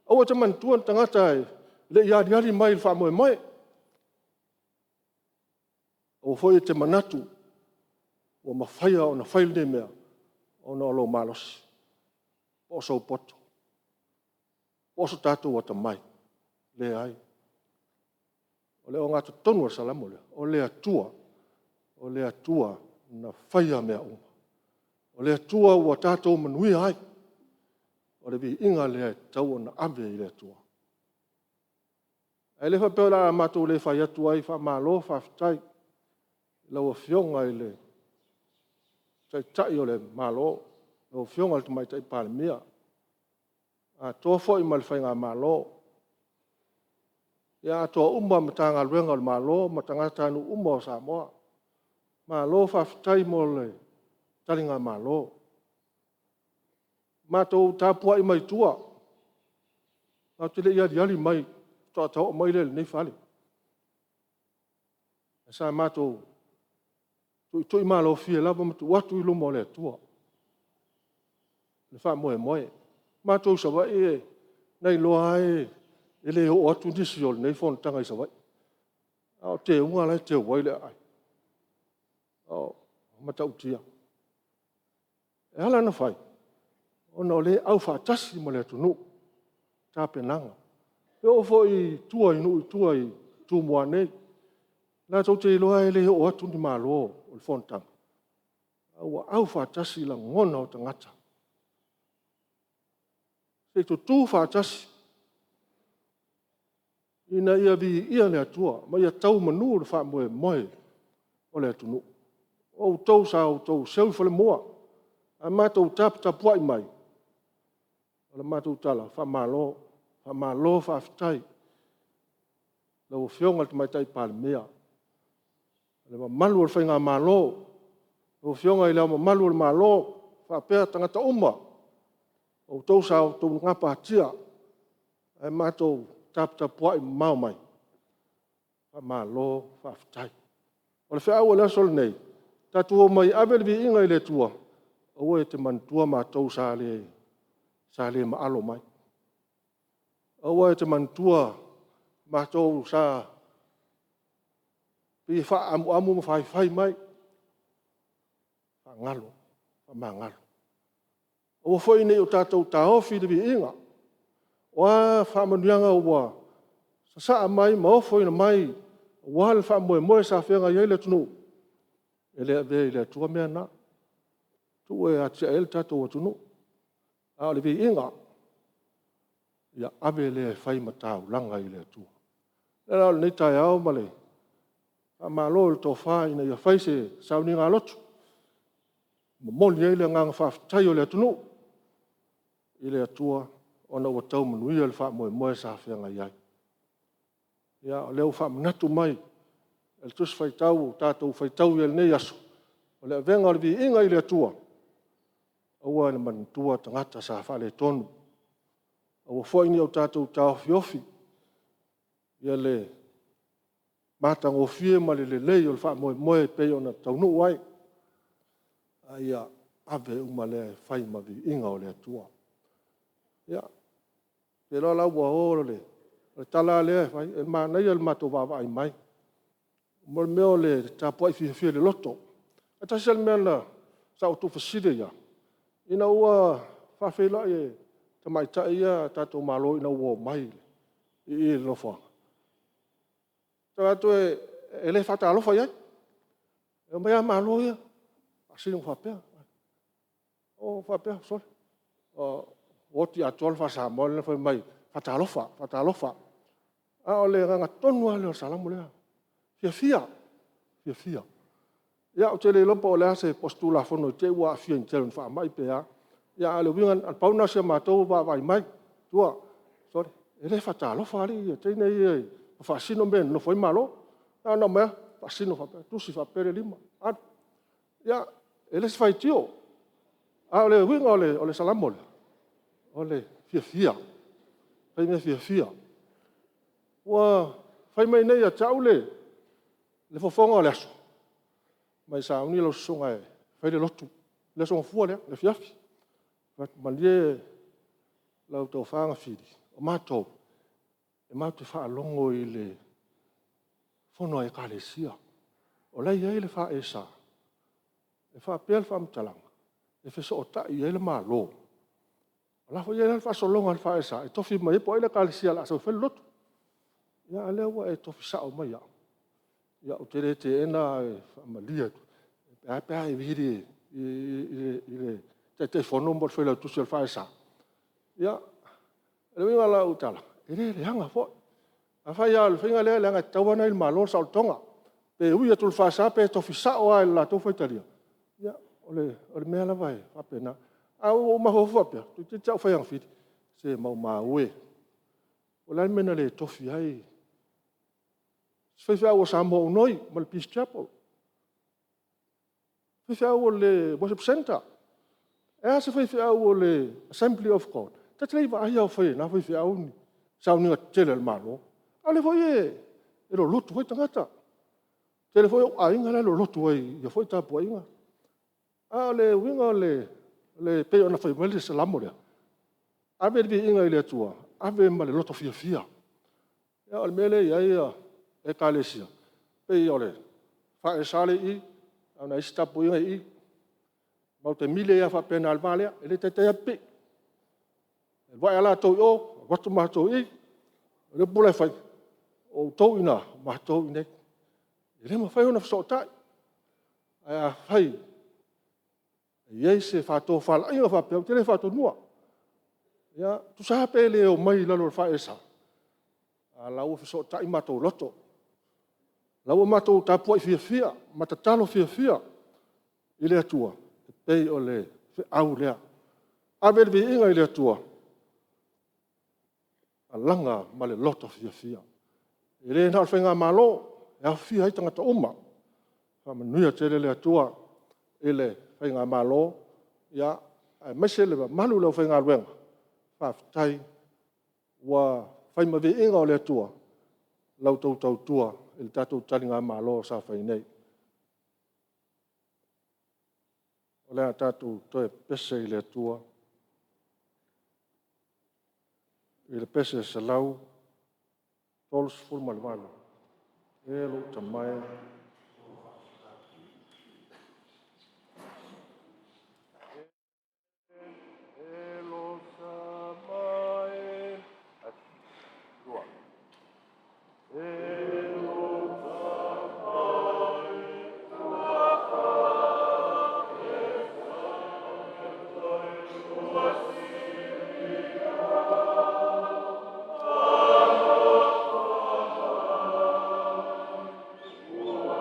aua e te manatua ni tagata e le i aliali mai i le faamoemoe. Aua foi e te manatu ua mafai ona fai lenei mea ona o lou malosi, po o sou poto, po o so tatou atamai. Leai. O le ogatotonu o le Salamo lea, o le Atua, o le Atua na faia mea uma. O le Atua ua tatou manuia ai. O le viiga lea e tatau ona ave i le Atua. Ae le faapea o le a matou le fai atu ai, faamalo faafetai i lau Afioga i le Taitai o le Malo, lau Afioga i le Tamaitai Palemia, atoa foi ma le Faigamalo, atoa uma Matagaluega a le Malo ma tagatanuu uma o Samoa. Malo faafetai mo le taligamalo. Matou tapuai mai tua, matou te le i aliali mai faatoa ta oo mai lea i lenei fale. Ae sa matou tuitui malofie lava ma tuu atu i luma o le Atua le faamoemoe. O matou i Savaii na iloa lava e le oo atu nisi o lenei fonotaga i Savaii, a o teuga la e teu ai le aai. E matautia. E ala ona fai, ona o lea e aufaatasi ma le atunuu i tapenaga. E oo foi i tua i nuu i tua i Tumua nei, latou te iloa e le oo atu ni malo o le fonotaga, ae ua aufaatasi lagona o tagata se i tutu faatasi ina ia viia le Atua ma ia tau i manu le faamoemoe o le atunuu. O outou sa outou seu i falemua, ae matou taputapuai mai, o le matou tala, faamalo, faamalo faafetai i lau Afioga i le Tamaitai Palemia, le mamalu o le Faigamalo, lau Afioga i Le Ao Mamalu o le Malo faapea tagata uma, o outou sa outou gapatia ae matou taputapuai mamao mai, faamalo faafetai. O le feau o le aso lenei, tatou omai e ave le viiga i le Atua, aua e te manatua matou sa le maalo mai. Aua e te manatua matou sa pei e faaamuamu ma faifai mai, faagalo, faamagalo. Aua foi ne i o tatou taofi le viiga, o a faamanuiaga ua sasaa mai ma ofoina mai aua le faamoemoe sa feagai ai le atunuu, e le avea i le Atua mea na, tuu e atiae ai le tatou atunuu. A o le viiga, ia ave lea e fai ma taulaga i le Atua. O le ala la o lenei taeao ma le faamalo i le tofa ina ia fai se sauniga lotu, e momoli ai le agaga faafetai o le atunuu i le Atua ona ua tau manuia le faamoemoe sa feagai ai. Ia, o lea ua faamanatu mai e le Tusi Faitau ua tatou faitau ai i lenei aso, o le avega o le viiga i le Atua, aua le manatua tagata sa faaletonu, aua foi ne i o tatou taofiofi le matagofie ma le lelei o le faamoemoe e pei ona taunuu ai, a ia ave uma lea e fai ma viiga o le Atua. Ia, ou te iloa la ua o le tala lava lea e fai, e manaia le matou vaavaai mai mo le mea o le tapuai fiafia i le loto. Ae tasi lava le mea sa ou tuufesili ai lava, ina ua faafeiloai e tamaitai ia a tatou Malo ina ua omai i i le nofoaga, ou te vaai atu e le faatalofa i ai, e omai lava Malo ia faasino faapea. Ou faapea, sole, ua oti atoa le faa-Samoa lea fai mai, faatalofa, faatalofa. A o le agaga tonu lava lea o le Salamo lea, fiafia, fiafia. Ia, ou te le iloa po o le a se Tulafono i te i ua aafia i le tele o ni faamai pe a. Ia a o le uiga na o le pau lena o si a matou vaavaai mai i tua. Sole, e le faatalofa alii ia teine ia ma faasino mea e nonofo ai Malo. Na ona omai lava faasino faapea, tusi faapea le lima, alu. Ia, e le o se faitio, a o le uiga o le Salamo lea, o le fiafia, fai mea fiafia. Ua fai mai nei ia te au le fofoga o le aso, fai mai sauni lau susuga e fai le lotu, le aso Gafua lea i le afiafi. Ou fai atu, malie lau Tofa Gafili, o matou, e matou te faalogo i le fono a Ekalesia, o la e i ai le 4E Sa e faapea le faamatalaga, e fesootai i ai le Malo. O la e foi e i ai le faasologa a le 4E Sa e tofi mai ai po o ai le Ekalesia o le a sau e fai le lotu. A o lea ua e tofi sao mai au, ia ou te le teena ae faamalie atu, ae a pe a e vili i le Taitaifono po o le Failautusi o le 4E Sa. Ia, o le uiga o lau tala, e le leaga foi. Afai lava o le faiga lea leaga e tatau lava ona i le Malo le saolotoga, pe ui atu i le 4E Sa pe tofi sao lava i le latou faitalia, ia o le mea lava e faapena. Ae ua ou mafaufau faapea, toeitiiti lava ou fai ia Gafili, se maumau e, o le a le mea na le tofi ai se faifeau a Samoa aunoy ma le Peace Chapel, faifeau o le Worship Centre, e a se faifeau o le Assembly of God? Ta te le i vaaia lava o fai e na faifeau ni sauniga tetele a le Malo. A o lea foi e lolotu ai tagata. O le tele foi o ou aiga la e lolotu ai i ia foi tapuaiga. A o le uiga e pei ona fai mai le Salamo lea, ave le viiga i le Atua, ave ma le loto fiafia. Ia o le mea lea e i ai Ekalesia, pei o le 4E Sa lea e i i, a o nai isi tapuaiga e i i. Matou te mile ai lava faapena i le va lea, e le taitai lava pipii. E alu ae lava latou i o, alu atu matou i i. O le upu la e fai, o outou i ina, o matou i inei. E le mafai ona fesootai. Ae afai e i ai se faatofalaiga faapea, ou te le faatonuina. Ia, tusa lava pe le omai i lalo o le 4E Sa, a o la e ua fesootai matou loto, o la ua matou tapuai fiafia ma tatalo fiafia i le Atua, e pei o le feau lea. Ave le viiga i le Atua, alaga ma le loto fiafia. E le na o le Faigamalo, e aofia ai tagata uma. Faamanuia tele le Atua i le Faigamalo, aemaise le mamalu o le aufaigaluega, faafetai ua fai ma viiga o le Atua la outou tautua i le tatou taligamalo sa fai nei. O le a tatou toe pepese i le Atua i le pese 138, “E lou Tama e, E lou Tama e, ua silia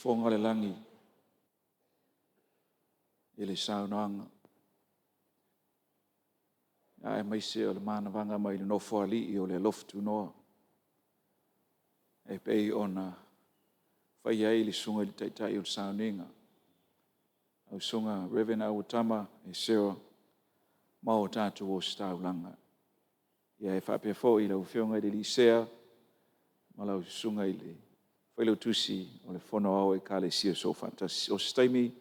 Fofoga le lagi i le saunoaga, aemaise o le manavaga mai le Nofoalii o le Alofi Tunoa e pei ona faia ai le susuga i le Taitai o le Sauniga, lau Susuga Rev. Auatama Esera ma o tatou Ositaulaga. Ia e faapea foi lau Afioga i le alii Sea ma lau Susuga i le Failautusi o le Fono Aoao Ekalesia Soofaatasi. O se taimi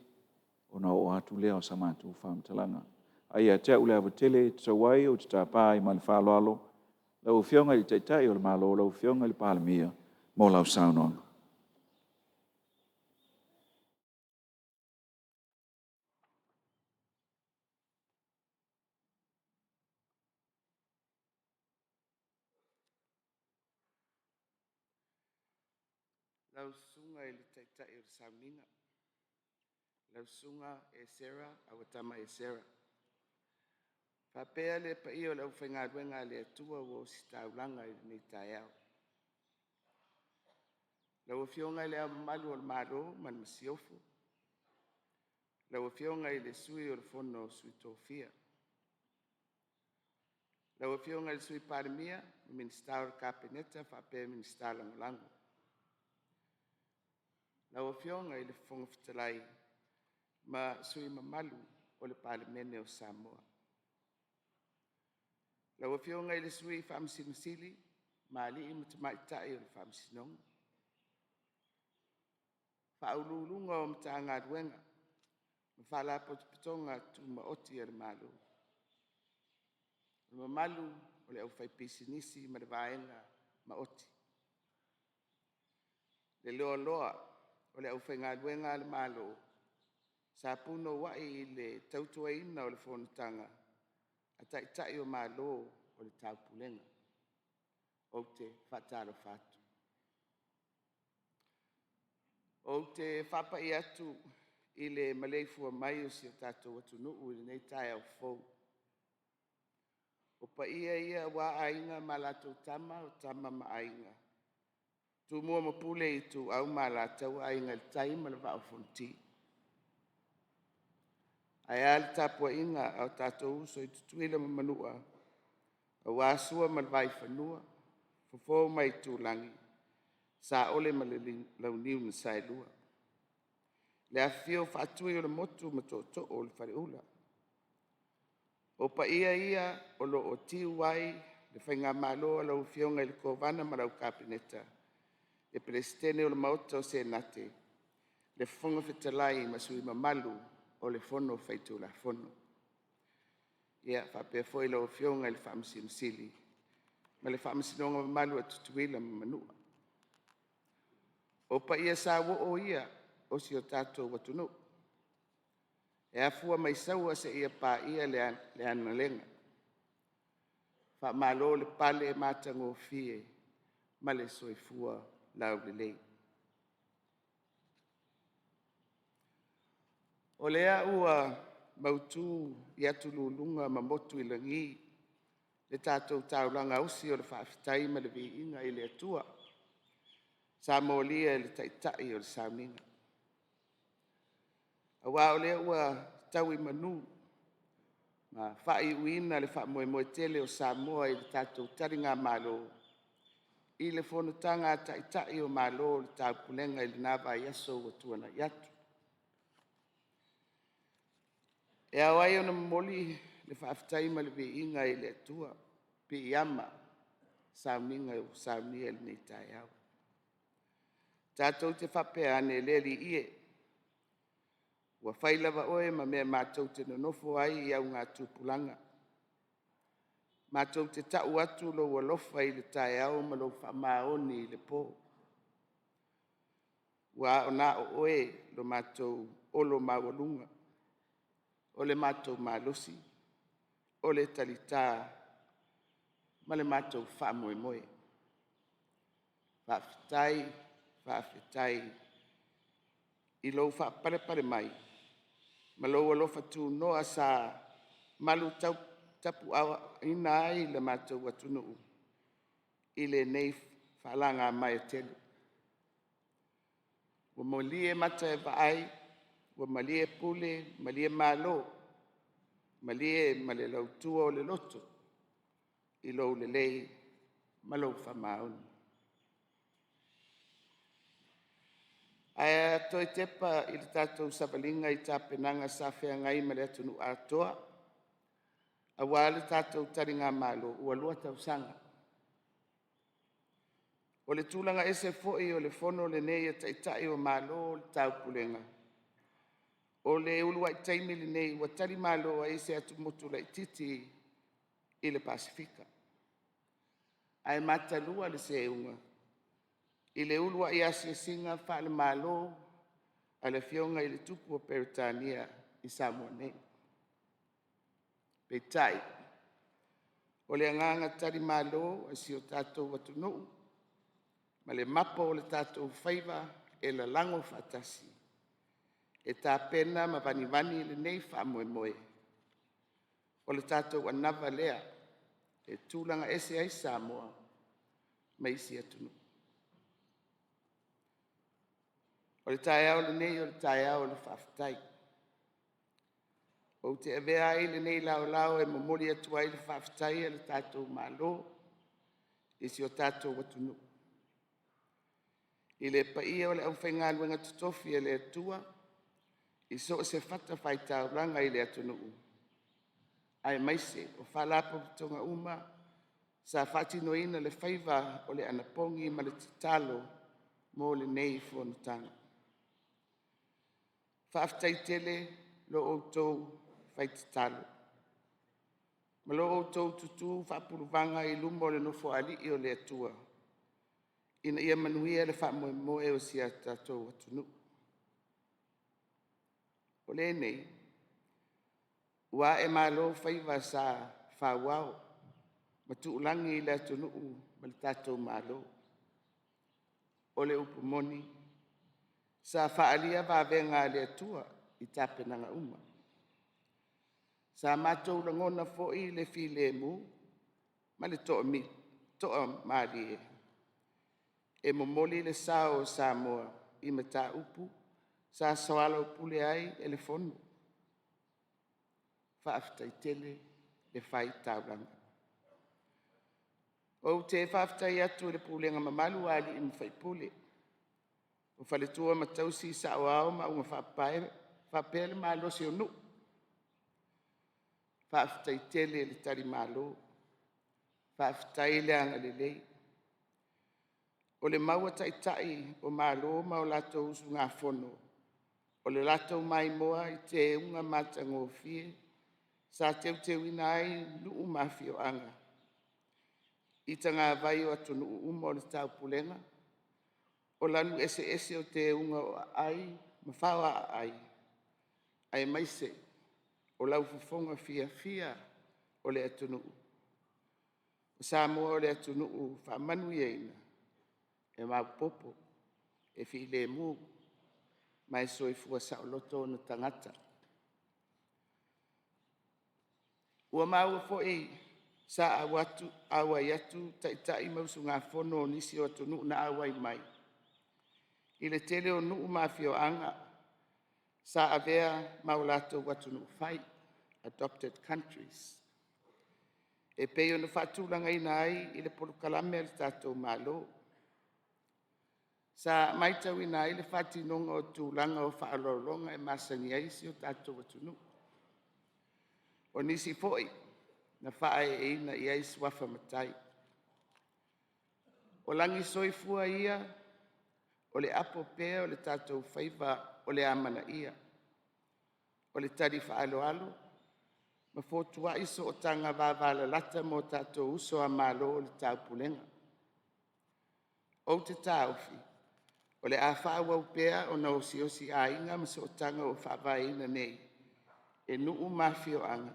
ona oo atu lea o se matou faamatalaga. Ae ia te au le ava tele e tatau ai, ou te tapa ai ma le faaaloalo lau Afioga i le Taitai o le Malo, lau Afioga i le Palemia mo lau saunoaga. Lau Susuga i le Taitai o le Sauniga, lau Susuga Esera Auatama Esera, faapea le paia o le aufaigaluega a le Atua ua ositaulaga i lenei taeao. Lau Afioga i Le Ao Mamalu o le Malo ma le Masiofo, lau Afioga i le Sui o le Fono a Sui Tofia, lau Afioga i le Sui Palemia, Minisita o le Kapeneta faapea Minisita Lagolago. Lau Afioga i le Fofoga Fetalai ma sui usufono mamalu o le Palemene o Samoa. Lau Afioga i le Sui Faamasino Sili ma alii ma tamaitai o le Faamasinoga. Ofisa Sili o Pulega o Matagaluega ma Faalapotopotoga Tumaoti a le Malo. Le mamalu o le aufaipisinisi ma le vaega maoti. Le loaloa o le aufaigaluega a le Malo sa punouai i le tautuaina o le fonotaga a Taitai o Malo o le Taupulega. Ou te faatalofa atu. Ou te faapai atu i le maleifua mai o si o tatou atunuu i lenei taeao fou. O paia ia aua Aiga ma latou Tama, o Tama ma Aiga, Tumua ma Pule, Ituau ma Alataua, Aiga i le Tai ma le Vaa o Fonoti. Ae a le tapuaiga a o tatou uso i Tutuila ma Manua, aua Sua ma le Vaifanua, Fofo ma Aitulagi, Saole ma le Launiu na Saelua. Le afifio o Faatui o le Motu ma Tootoo o le Faleula. O paia ia o lo o tiu ai le faigamalo a lau Afioga i le Kovana ma lau Kapeneta, le Peresetene o le Maota o Senate, le Fofoga Fetalai ma sui usufono mamalu o le Fono Faitulafono. Ia faapea foi lau Afioga i le Faamasino Sili ma le Faamasinoga mamalu a Tutuila ma Manua. O paia sauoo ia o si o tatou atunuu e afua mai Saua seia paia le Agalega. Faamalo le pale matagofie ma le soifua laulelei. O lea ua mautu i atululuga ma motu i lagi le tatou taulaga osi o le faafetai ma le viiga i le Atua sa molia e le Taitai o le Sauniga. Aua o lea ua tau i manu ma faaiuina le faamoemoe tele o Samoa i le tatou taligamalo i le fonotaga a Taitai o Malo o le Taupulega i lena vaiaso ua tuanai atu. E ao ai ona momoli le faafetai ma le viiga i le Atua, piiama sauniga ua saunia i lenei taeao. Tatou te faapea ane, le Alii e, ua fai lava oe ma mea matou te nonofo ai i augatupulaga. Matou te tau atu lou alofa i le taeao ma lou faamaoni i le po, ua na o oe lo matou olo maualuga, o le matou malosi, o le talita ma le matou faamoemoe. Faafetai, faafetai i lou faapalepale mai ma lou alofa tunoa sa malutapuaina ai le matou atunuu i lenei faalagamaea tele. Ua malie mata e vaai, ua malie pule, malie Malo, malie ma le lautua o le loto i lou lelei ma lou faamaoni. Ae a toe tepa i le tatou savaliga i tapenaga sa feagai ma le atunuu atoa aua le tatou taligamalo ua 2 tausaga. O le tulaga ese foi o le fono lenei a Taitai o Malo o le Taupulega, o le uluai taimi lenei ua talimalo ai se atumotu laitiiti i le Pasefika, ae matalua le seuga i le uluai asiasiga faale-Malo a le Afioga i le Tupu o Peretania i Samoa nei. Peitai, o le agaga talimalo a si o tatou atunuu ma le mapa o le tatou faiva e lalago faatasi, e tapena ma vanivani lenei faamoemoe. O le tatou anava lea e tulaga ese ai Samoa ma isi atunuu. O le taeao lenei o le taeao o le faafetai. Ou te avea ai lenei laolao e momoli atu ai le faafetai a lo tatou Malo i si o tatou atunuu, i le paia o le aufaigaluega totofi a le Atua i so o se fatafaitaulaga i le atunuu aemaise o Faalapotopotoga uma sa faatinoina le faiva o le anapogi ma le tatalo mo lenei fonotaga. Faafetai tele lo outou fai tatalo ma lo outou tutu faapuluvaga i luma o le Nofoalii o le Atua ina ia manuia le faamoemoe o si o tatou atunuu. O lenei ua ae malo faiva sa fauao ma tuulagi i le atunuu ma le tatou Malo. O le upu moni, sa faaalia vavega a le Atua i tapenaga uma. Sa matou lagona foi le filemu ma le toamalie e momoli le sao o Samoa i mataupu sa soalaupule ai e le Fono. Faafetai tele le fai taulaga. Ou te faafetai atu i le pulega mamalu a alii ma faipule, o faletua ma tausi, saoao ma augafaapae faapea le malosi o nuu. Faafetai tele le talimalo, faafetai le agalelei. O le mau a Taitai o Malo ma latou usugafono, o le latou maimoa i teuga matagofie sa teuteuina ai nuu ma afioaga i tagavai o atunuu uma o le taupulega, o lanu eseese o teuga o aai ma faoaaai, aemaise o lau fofoga fiafia o le atunuu. O Samoa o le atunuu faamanuiaina, e maopoopo, e filemu ma e soifua saoloto ona tagata. Ua maua foi sa auai atu Taitai ma usugafono a nisi o atunuu na auai mai i le tele o nuu ma afioaga sa avea ma o latou atunuu fai, adopted countries e pei ona faatulagaina ai i le polokalame a le tatou Malo. Sa matauina ai le faatinoga o tulaga o faaaloaloga e masani ai si o tatou atunuu. O nisi foi na faaeeina i ai suafa matai. O lagi soifua ia o le apo pea o le tatou faiva o le amanaia, o le tali faaaloalo ma fotuai sootaga vavalalata ma o tatou uso a Malo o le Taupulega. Ou te taofi, o le a faaauau pea ona osiosi aiga ma sootaga ua faavaeina nei e nuu ma afioaga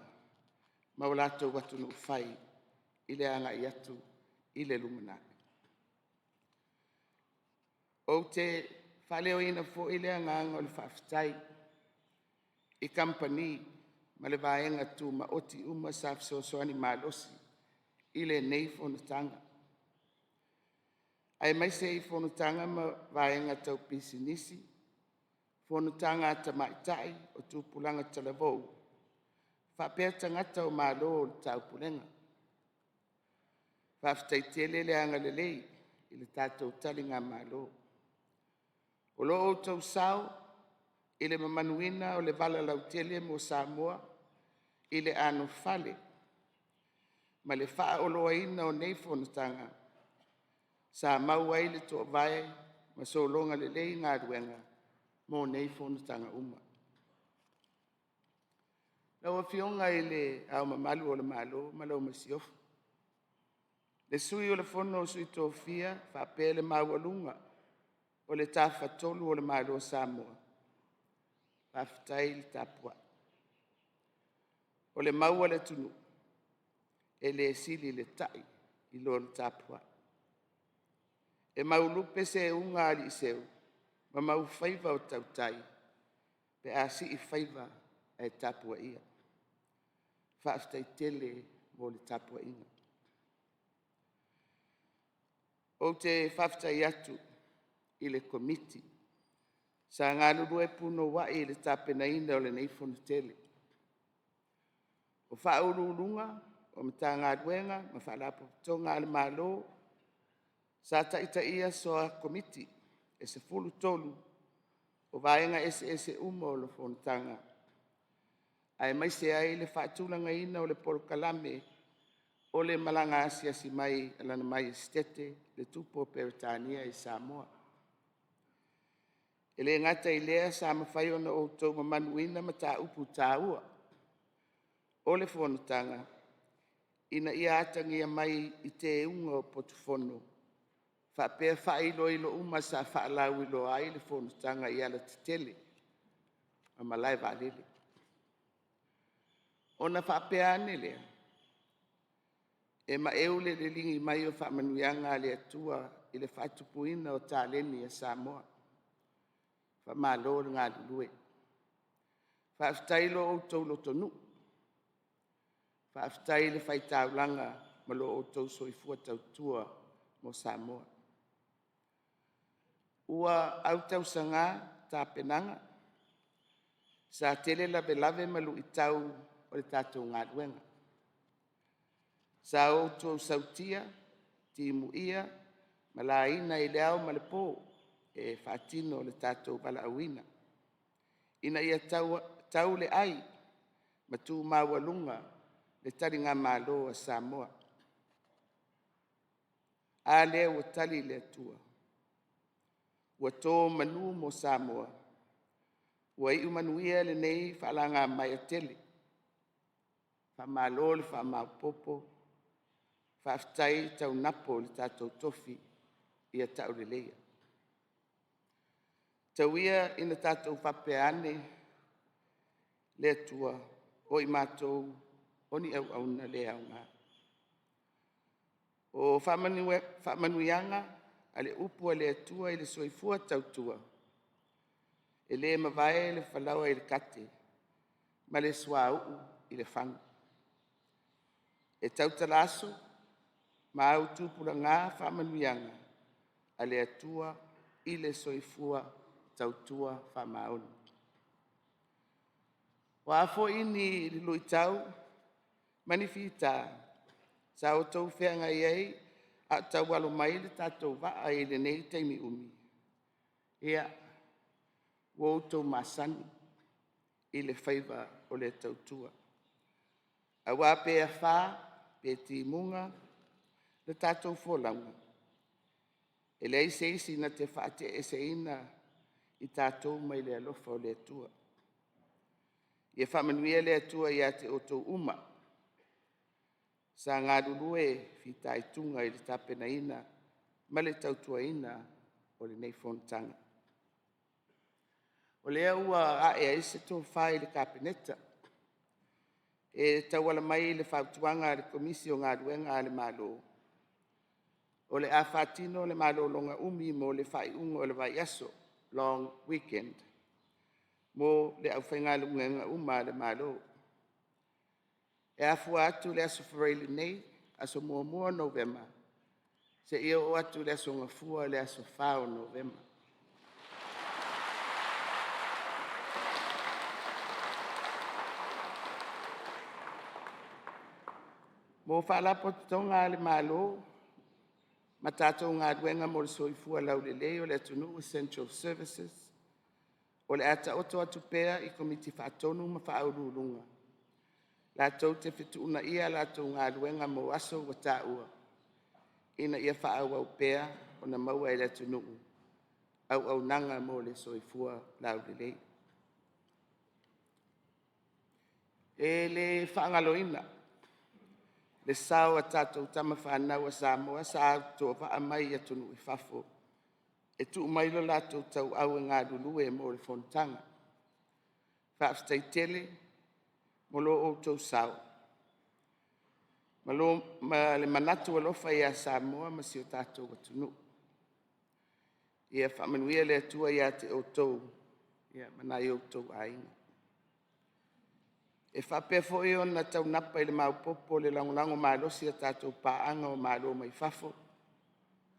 ma o latou atunuu fai i le agai atu i le lumanai. Ou te faaleoina foi le agaga o le faafetai i Kamupani ma le vaega tumaoti uma sa fesoasoani malosi i lenei fonotaga, aemaise i fonotaga ma vaega tau pisinisi. Fonotaga a Tamaitai o Tupulaga Talavou faapea tagata o Malo o le Taupulega. Faafetai tele le agalelei i le tatou taligamalo. O lo outou sao i le mamanuina o le vala lautele mo Samoa i le anofale ma le faaoloaina o nei Fonotaga, sa mau ai le toovae ma sologa lelei galuega mo nei Fonotaga uma. Lau Afioga i Le Ao Mamalu o le Malo ma lau Masiofo, le Sui o le Fono a Sui Tofia faapea le maualuga o le Tafatolu o le Malo o Samoa, faafetai le tapuai. O le mau a le atunuu, e le sili le tai i lo le tapuai. E maulupe seuga a aliiseu ma maufaiva o tautai pe a siifaiva ae tapuaia. Faafetai tele mo le tapuaiga. Ou te faafetai atu i le Komiti sa galulue punouai i le tapenaina o lenei Fono tele. O Ofisa Sili o Pulega o Matagaluega ma Faalapotopotoga a le Malo sa taitaia soa Komiti e 13 o vaega eseese uma o le Fonotaga, aemaise ai le faatulagaina o le polokalame o le malaga asiasi mai a Lana Maiesetete le Tupu o Peretania i Samoa. E le gata i lea sa mafai ona outou mamanuina mataupu taua o le Fonotaga ina ia atagia mai i teuga o potu fono faapea faailoilo uma sa faalauiloa ai le Fonotaga i alatetele ma malae vaalele. Ona faapea ane lea, e maeu le liligi mai o faamanuiaga a le Atua i le faatupuina o taleni a Samoa. Faamalo le galulue. Faafetai i lo outou lotonuu, faafetai le fai taulaga ma lo outou soifua tautua mo Samoa. Ua autausaga tapenaga, sa tele lavelave ma luitau o le tatou galuega. Sa outou sautia, timuia ma laina i le ao ma le po e faatino lo tatou valaauina ina ia tau le ai ma tu maualuga le taligamalo a Samoa. A lea ua tali le Atua, ua to manu mo Samoa, ua iu manuia lenei faalagamaea tele. Faamalo le faamaopoopo, faafetai taunapua i lo tatou tofi ia tauleleia. Tau ia ina tatou faapea ane, le Atua o i matou o ni auauna le aoga. O faamanuiaga a le upu a le Atua i le soifua tautua, e le mavae le falaoa i le kate ma le suauu i le fagu. E tautala aso ma autupulaga faamanuiaga a le Atua i le soifua tautua faamaoni. O a foi ni luitau ma ni fita sa outou feagai ai a o tau alo mai le tatou vaa i lenei taimi umi, ia, ua outou masani i le faiva o le tautua. Aua pe afa pe timuga le tatou folauga, e leai se isi na te faatieseina i tatou mai le alofa o le Atua. Ia faamanuia le Atua ia te outou uma sa galulue fitaituga i le tapenaina ma le tautuaina o lenei Fonotaga. O lea ua ae ai se tofa i le Kapeneta e tauala mai i le fautuaga a le Komisi o Galuega a le Malo, o le a faatino le malologa umi mo le faaiuga o le vaiaso, long weekend mo le aufaigaluega uma a le Malo. E afua atu i le aso Faraile nei, aso 1 o Novema seia oo atu i le aso Gafua, le aso 4 o Novema. Mo Faalapotopotoga a le Malo ma tatou galuega mo le soifua laulelei o le atunuu, Essential Services, o le a taoto atu pea i Komiti Faatonu ma Faauluuluga latou te fetuunaia a latou galuega mo aso ua taua, ina ia faaauau pea ona maua e le atunuu auaunaga mo le soifua laulelei. E le faagaloina le sao a tatou tama fanau a Samoa sa autovaa mai i atunuu i fafo e tuu mai lo latou tauau e galulue mo le Fonotaga. Faafetai tele mo lo outou sao ma le manatu alofa ia Samoa ma si o tatou atunuu. Ia faamanuia le Atua ia te outou ma nai o outou aiga. E faapea foi ona taunapa i le maopoopo le lagolago malosi a tatou paaga o Malo mai fafo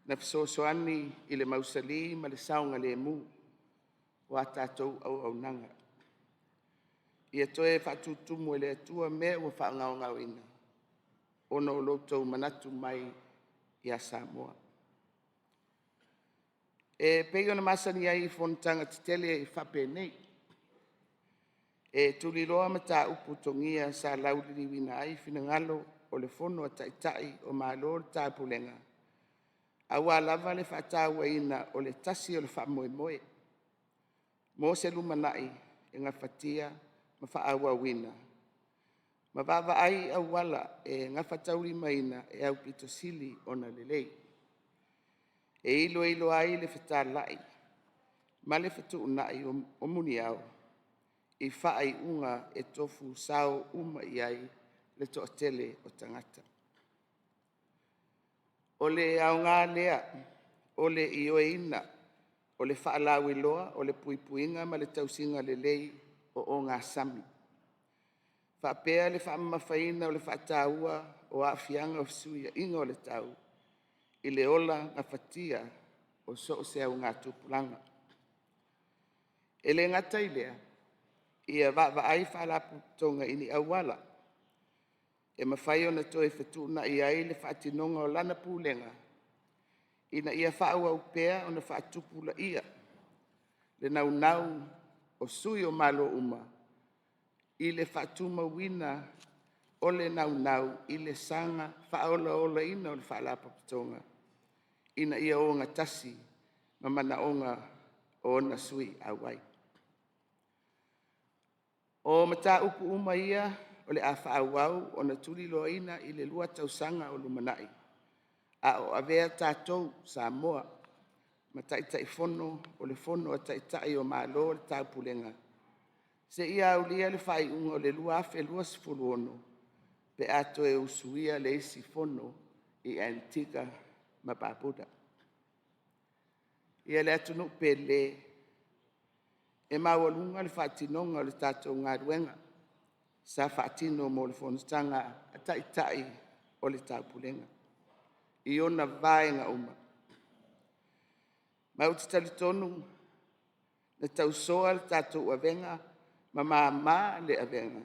na fesoasoani i le mausali ma le saogalemu o a tatou auaunaga. Ia toe faatutumu e le Atua mea ua faagaogaoina ona o lo outou manatu mai ia Samoa. E pei ona masani ai i fonotaga tetele faapenei, e tuliloa mataupu togia sa lauliliuina ai finagalo o le Fono a Taitai o Malo o le Taupulega, aua lava le faatauaina o le tasi o le faamoemoe mo se lumanai e gafatia ma faaauauina ma vaavaai i auala e gafataulimaina e aupito sili ona lelei. E iloilo ai le fetalai ma le fetuunai o muniao i faaiuga e tofu sao uma i ai le toatele o tagata. O le aoga lea o le ioeina o le faalauiloa o le puipuiga ma le tausiga lelei o ogasami, faapea le faamamafaina o le faataua o aafiaga o fesuiaiga o le tau i le ola gafatia o so o se augatupulaga. E le gata i lea, ia vaavaai Faalapotopotoga i ni auala e mafai ona toe fetuunai ai le faatinoga o lana Pulega ina ia faaauau pea ona faatupulaia le naunau o sui o Malo uma i le faatumauina o le naunau i le saga faaolaolaina o le Faalapotopotoga ina ia ogatasi ma manaoga o ona sui auai. O mataupu uma ia o le a faaauau ona tuliloaina i le 2 tausaga o lumanai, a o avea tatou Samoa ma Taitaifono o le Fono a Taitai o Malo o le Taupulega seia aulia le faaiuga o le 2026 pe a toe usuia le isi Fono i Anitika ma Barbuda. Ia le atunuu pele, e maualuga le faatinoga o le tatou galuega sa faatino mo le fonotaga a Taitai o le Taupulega i ona vaega uma. Ma ou te talitonu na tausoa le tatou avega ma mama le avega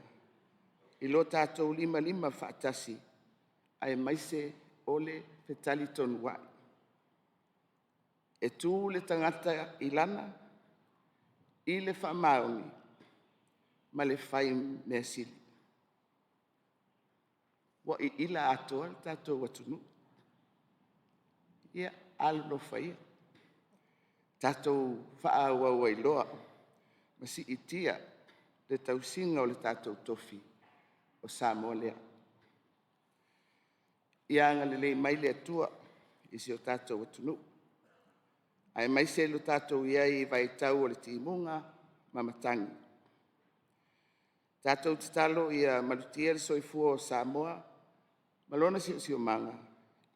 i lo tatou limalima faatasi aemaise o le fetalitonuai. E tu le tagata i lana, i le faamaoni ma le fai mea sili. Ua iila atoa le tatou atunuu. Ia alolofa ia, tatou faaauau ai loa ma siitia le tausiga o le tatou tofi o Samoa lea. Ia agalelei mai le Atua i si o tatou atunuu aemaise lo tatou i ai i vaitau o le timuga ma matagi. Tatou tatalo ia malutia le soifua o Samoa ma lona siosiomaga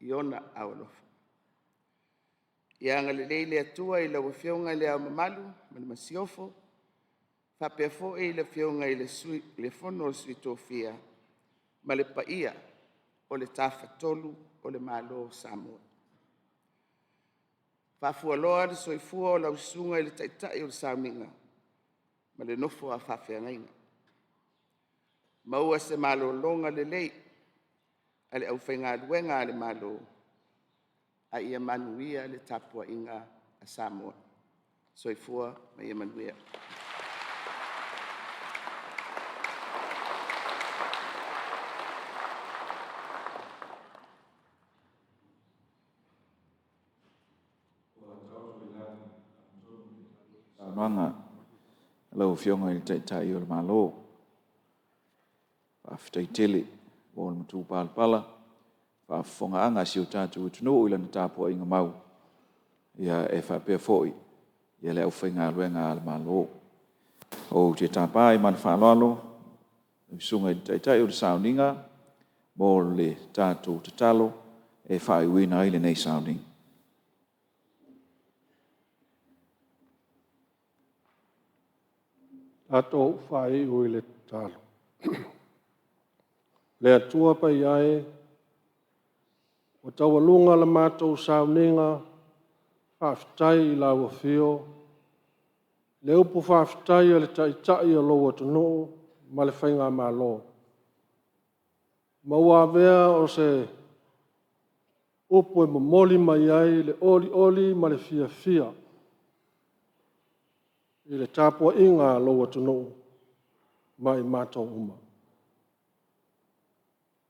i Ona aao alofa. Ia agalelei le Atua i lau Afioga i Le Ao Mamalu ma le Masiofo, faapea foi le Afioga i le Sui o le Fono a Sui Tofia ma le paia o le Tafatolu o le Malo o Samoa. Faafualoa le soifua o lau Susuga i le Taitai o le Sauniga ma le nofo a faafeagaiga. Maua se malologa lelei a le aufaigaluega a le Malo, a ia manuia le tapuaiga a Samoa. Soifua ma ia manuia. Saunoaga a lau Afioga i le Taitai o le Malo. Faafetai tele mo le matupalapala faafofogaaga a si o tatou atunuu i lana tapuaiga mau, e faapea foi le aufaigaluega a le Malo. Ou te tapa ma le faaaloalo lau Susuga i le Taitai o le Sauniga mo le tatou tatalo e faaiuina ai lenei sauniga. Tatou faaiu i le tatalo. Le Atua Paia e, ua taualuga la matou sauniga faafetai i lau Afio, le upu faafetai a le Taitai o lou atunuu ma le Faigamalo, ma ua avea o se upu e momoli mai ai le olioli ma le fiafia i le tapuaiga a lou atunuu ma i matou uma.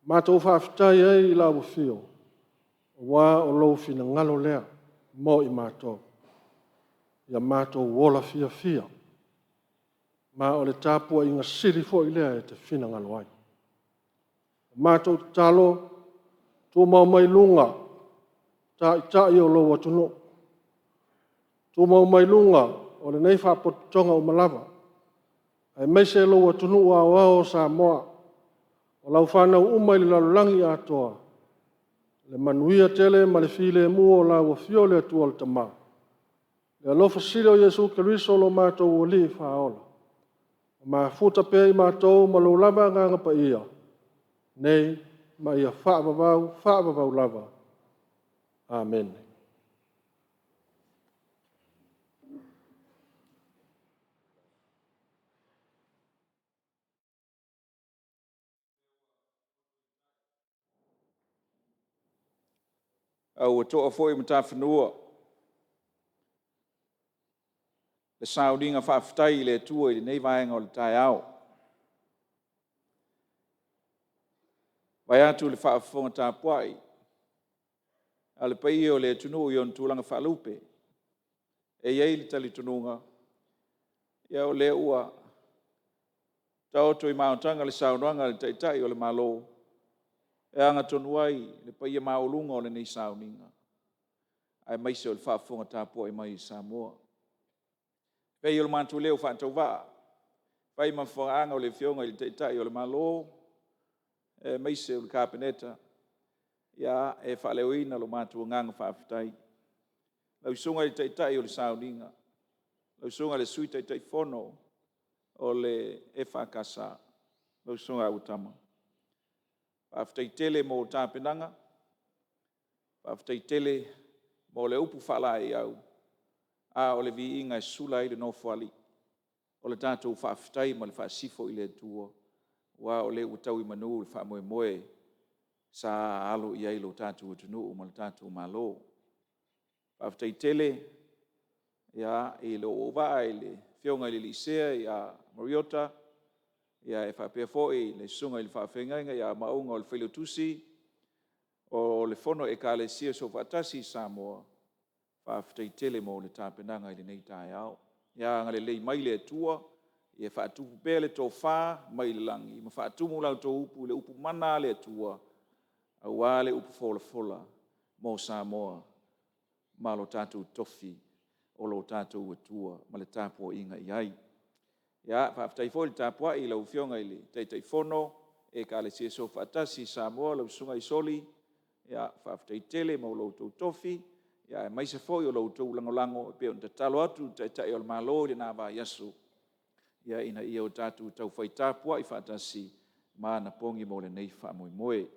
Matou faafetai ai i lau Afio aua o lou finagalo lea mo i matou, ia matou ola fiafia, ma o le tapuaiga sili foi lea e te finagalo ai. O le matou tatalo, tumau mai luga Taitai o lou atunuu, tumau mai luga o lenei Faalapotopotoga uma lava, aemaise lou atunuu aoao o Samoa, o lau fanau uma i le lalolagi atoa, le manuia tele ma le filemu o lau Afio le Atua le Tama, le alofa sili o Iesu Keriso lo matou Alii Faaola, mafuta pea i matou ma lou lava Agaga Paia, nei ma ia faavavau, faavavau lava. Amene. A ua to'a foi matafanua le sauniga faafetai i le Atua i lenei vaega o le taeao. Vaeatu le faafofoga tapuai a le paia o le atunuu i ona tulaga faalupe, e i ai le talitonuga, o lea ua taoto i mauataga le saunoaga a le Taitai o le Malo e agatonu ai le paia maualuga o lenei sauniga, aemaise o le faafofoga tapuai mai a Samoa. E pei o le matou leo faatauvaa e fai ma fofoga o le Afioga i le Taitai o le Malo aemaise o le Kapeneta, e faaleoina lo matou agaga faafetai. Lau Susuga i le Taitai o le sauniga, lau Susuga i le Sui Taitaifono o le EFKS lau Susuga Auaitama, faafetai tele mo tapenaga, faafetai tele mo le upu faalaeiau, a o le viiga e sula ai le Nofoalii. O le tatou faafetai ma le faasifo i le Atua aua o lea ua tau i manu le faamoemoe sa alo i ai lo tatou atunuu ma le tatou Malo. Faafetai tele i lou auvaa i le Afioga i le Sea ia Muriota, e faapea foi le Susuga i le Faafeagaiga ia Maauga o le Failautusi o le Fono a Ekalesia Soofaatasi i Samoa, faafetai tele mo le tapenaga i lenei taeao. Ia agalelei mai le Atua ia faatupu pea le tofa mai le lagi ma faatumu la outou upu i le upu mana a le Atua aua le upu folafola mo Samoa ma lo tatou tofi, o lo tatou Atua ma le tapuaiga i ai. Ia faafetai foi le tapuai i lau Afioga i le Taitaifono o Ekalesia Soofaatasi i Samoa lau Susuga Soli, faafetai tele mo lo outou tofi, aemaise foi o lo outou lagolago e pei ona tatalo atu le Taitai o le Malo i lena vaiaso, ina ia tatou taufai tapuai faatasi ma anapogi mo lenei faamoemoe.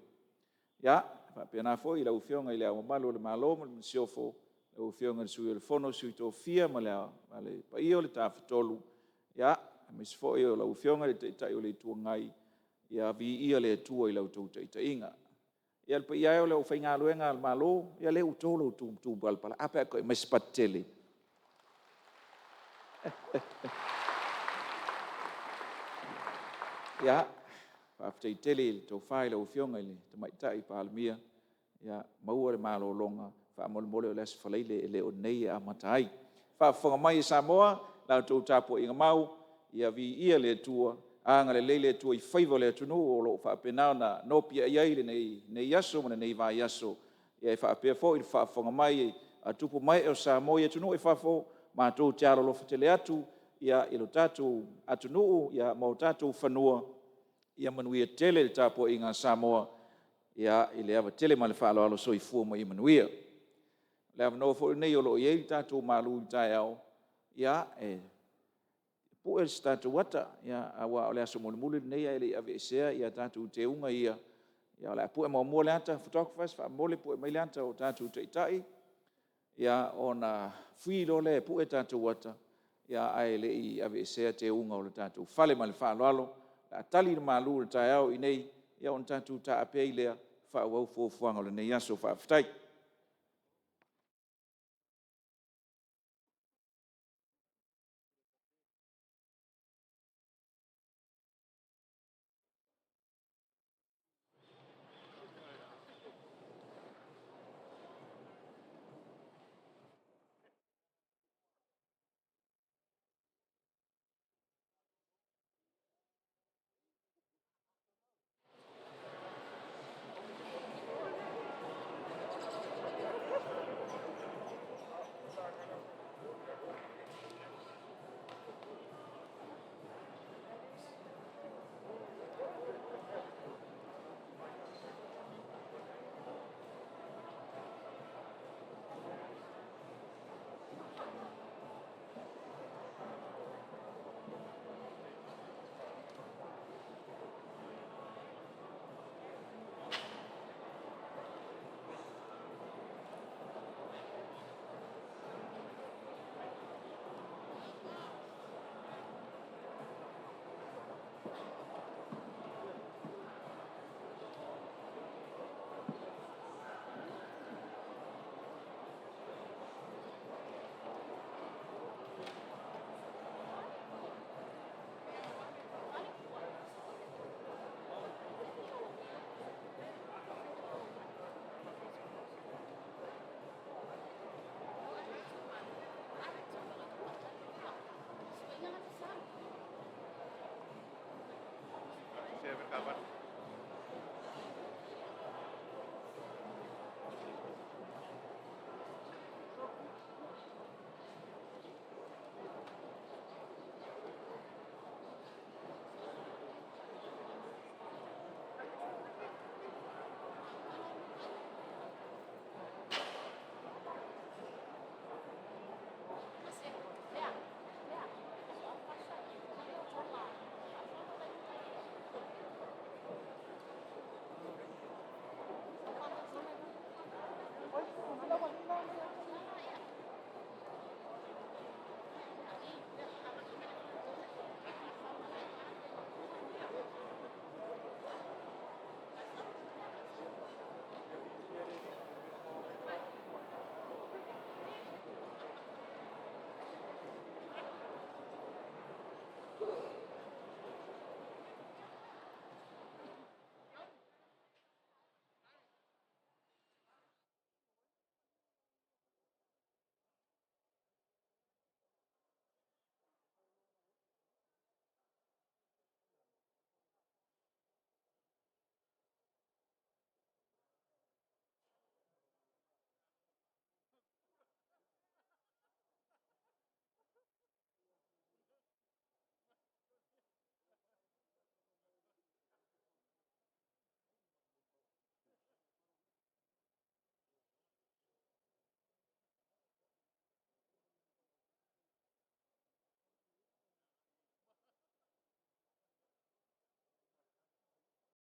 Ia, e faapena foi i lau Afioga i Le Ao Mamalu o le Malo ma le Masiofo, lau Afioga i le Sui o le Fono a Sui Tofia ma le paia o le Tafatolu, aemaise foi o lau Afioga i le Taitai o le Itu Agai, ia viia le Atua i la outou taitaiga. Ia le paia e o le aufaigaluega a le Malo, ia lea ua to la outou matupalapala, ae a pe a toe aumai se pati tele? Ia, faafetai tele i le tofa i lau Afioga i le Tamaitai Palemia, ia maua le malologa, faamolemole o le Aso Faraile e le o nei e amata ai. Le faafofoga mai a Samoa, la outou tapuaiga mau, ia viia le Atua, agalelei le Atua i faiva o le atunuu o lo o faapena ona nopiai ai lenei aso ma lenei vaiaso. E faapea foi le faafofoga mai a tupu ma ee o Samoa i atunuu i fafo, matou te alolofa tele atu i lo tatou atunuu ma o tatou fanua. Ia manuia tele le tapuaiga a Samoa i le ava tele ma le faaaloalo. Soifua ma ia manuia. O le avanoa foi lenei o lo o i ai le tatou malu i le taeao, ia e pue se tatou ata aua o le aso mulimuli lenei ae le i aveesea a tatou teuga ia. O le a pue muamua le ata, photographers faamolemole pue mai le ata o tatou Taitai ona free loa lea e pue tatou ata ae le i aveesea teuga o le tatou fale. Ma le faaaloalo, o le a tali le malu i le taeao i inei ona tatou taape ai lea e faaauau fuafuaga o lenei aso. Faafetai.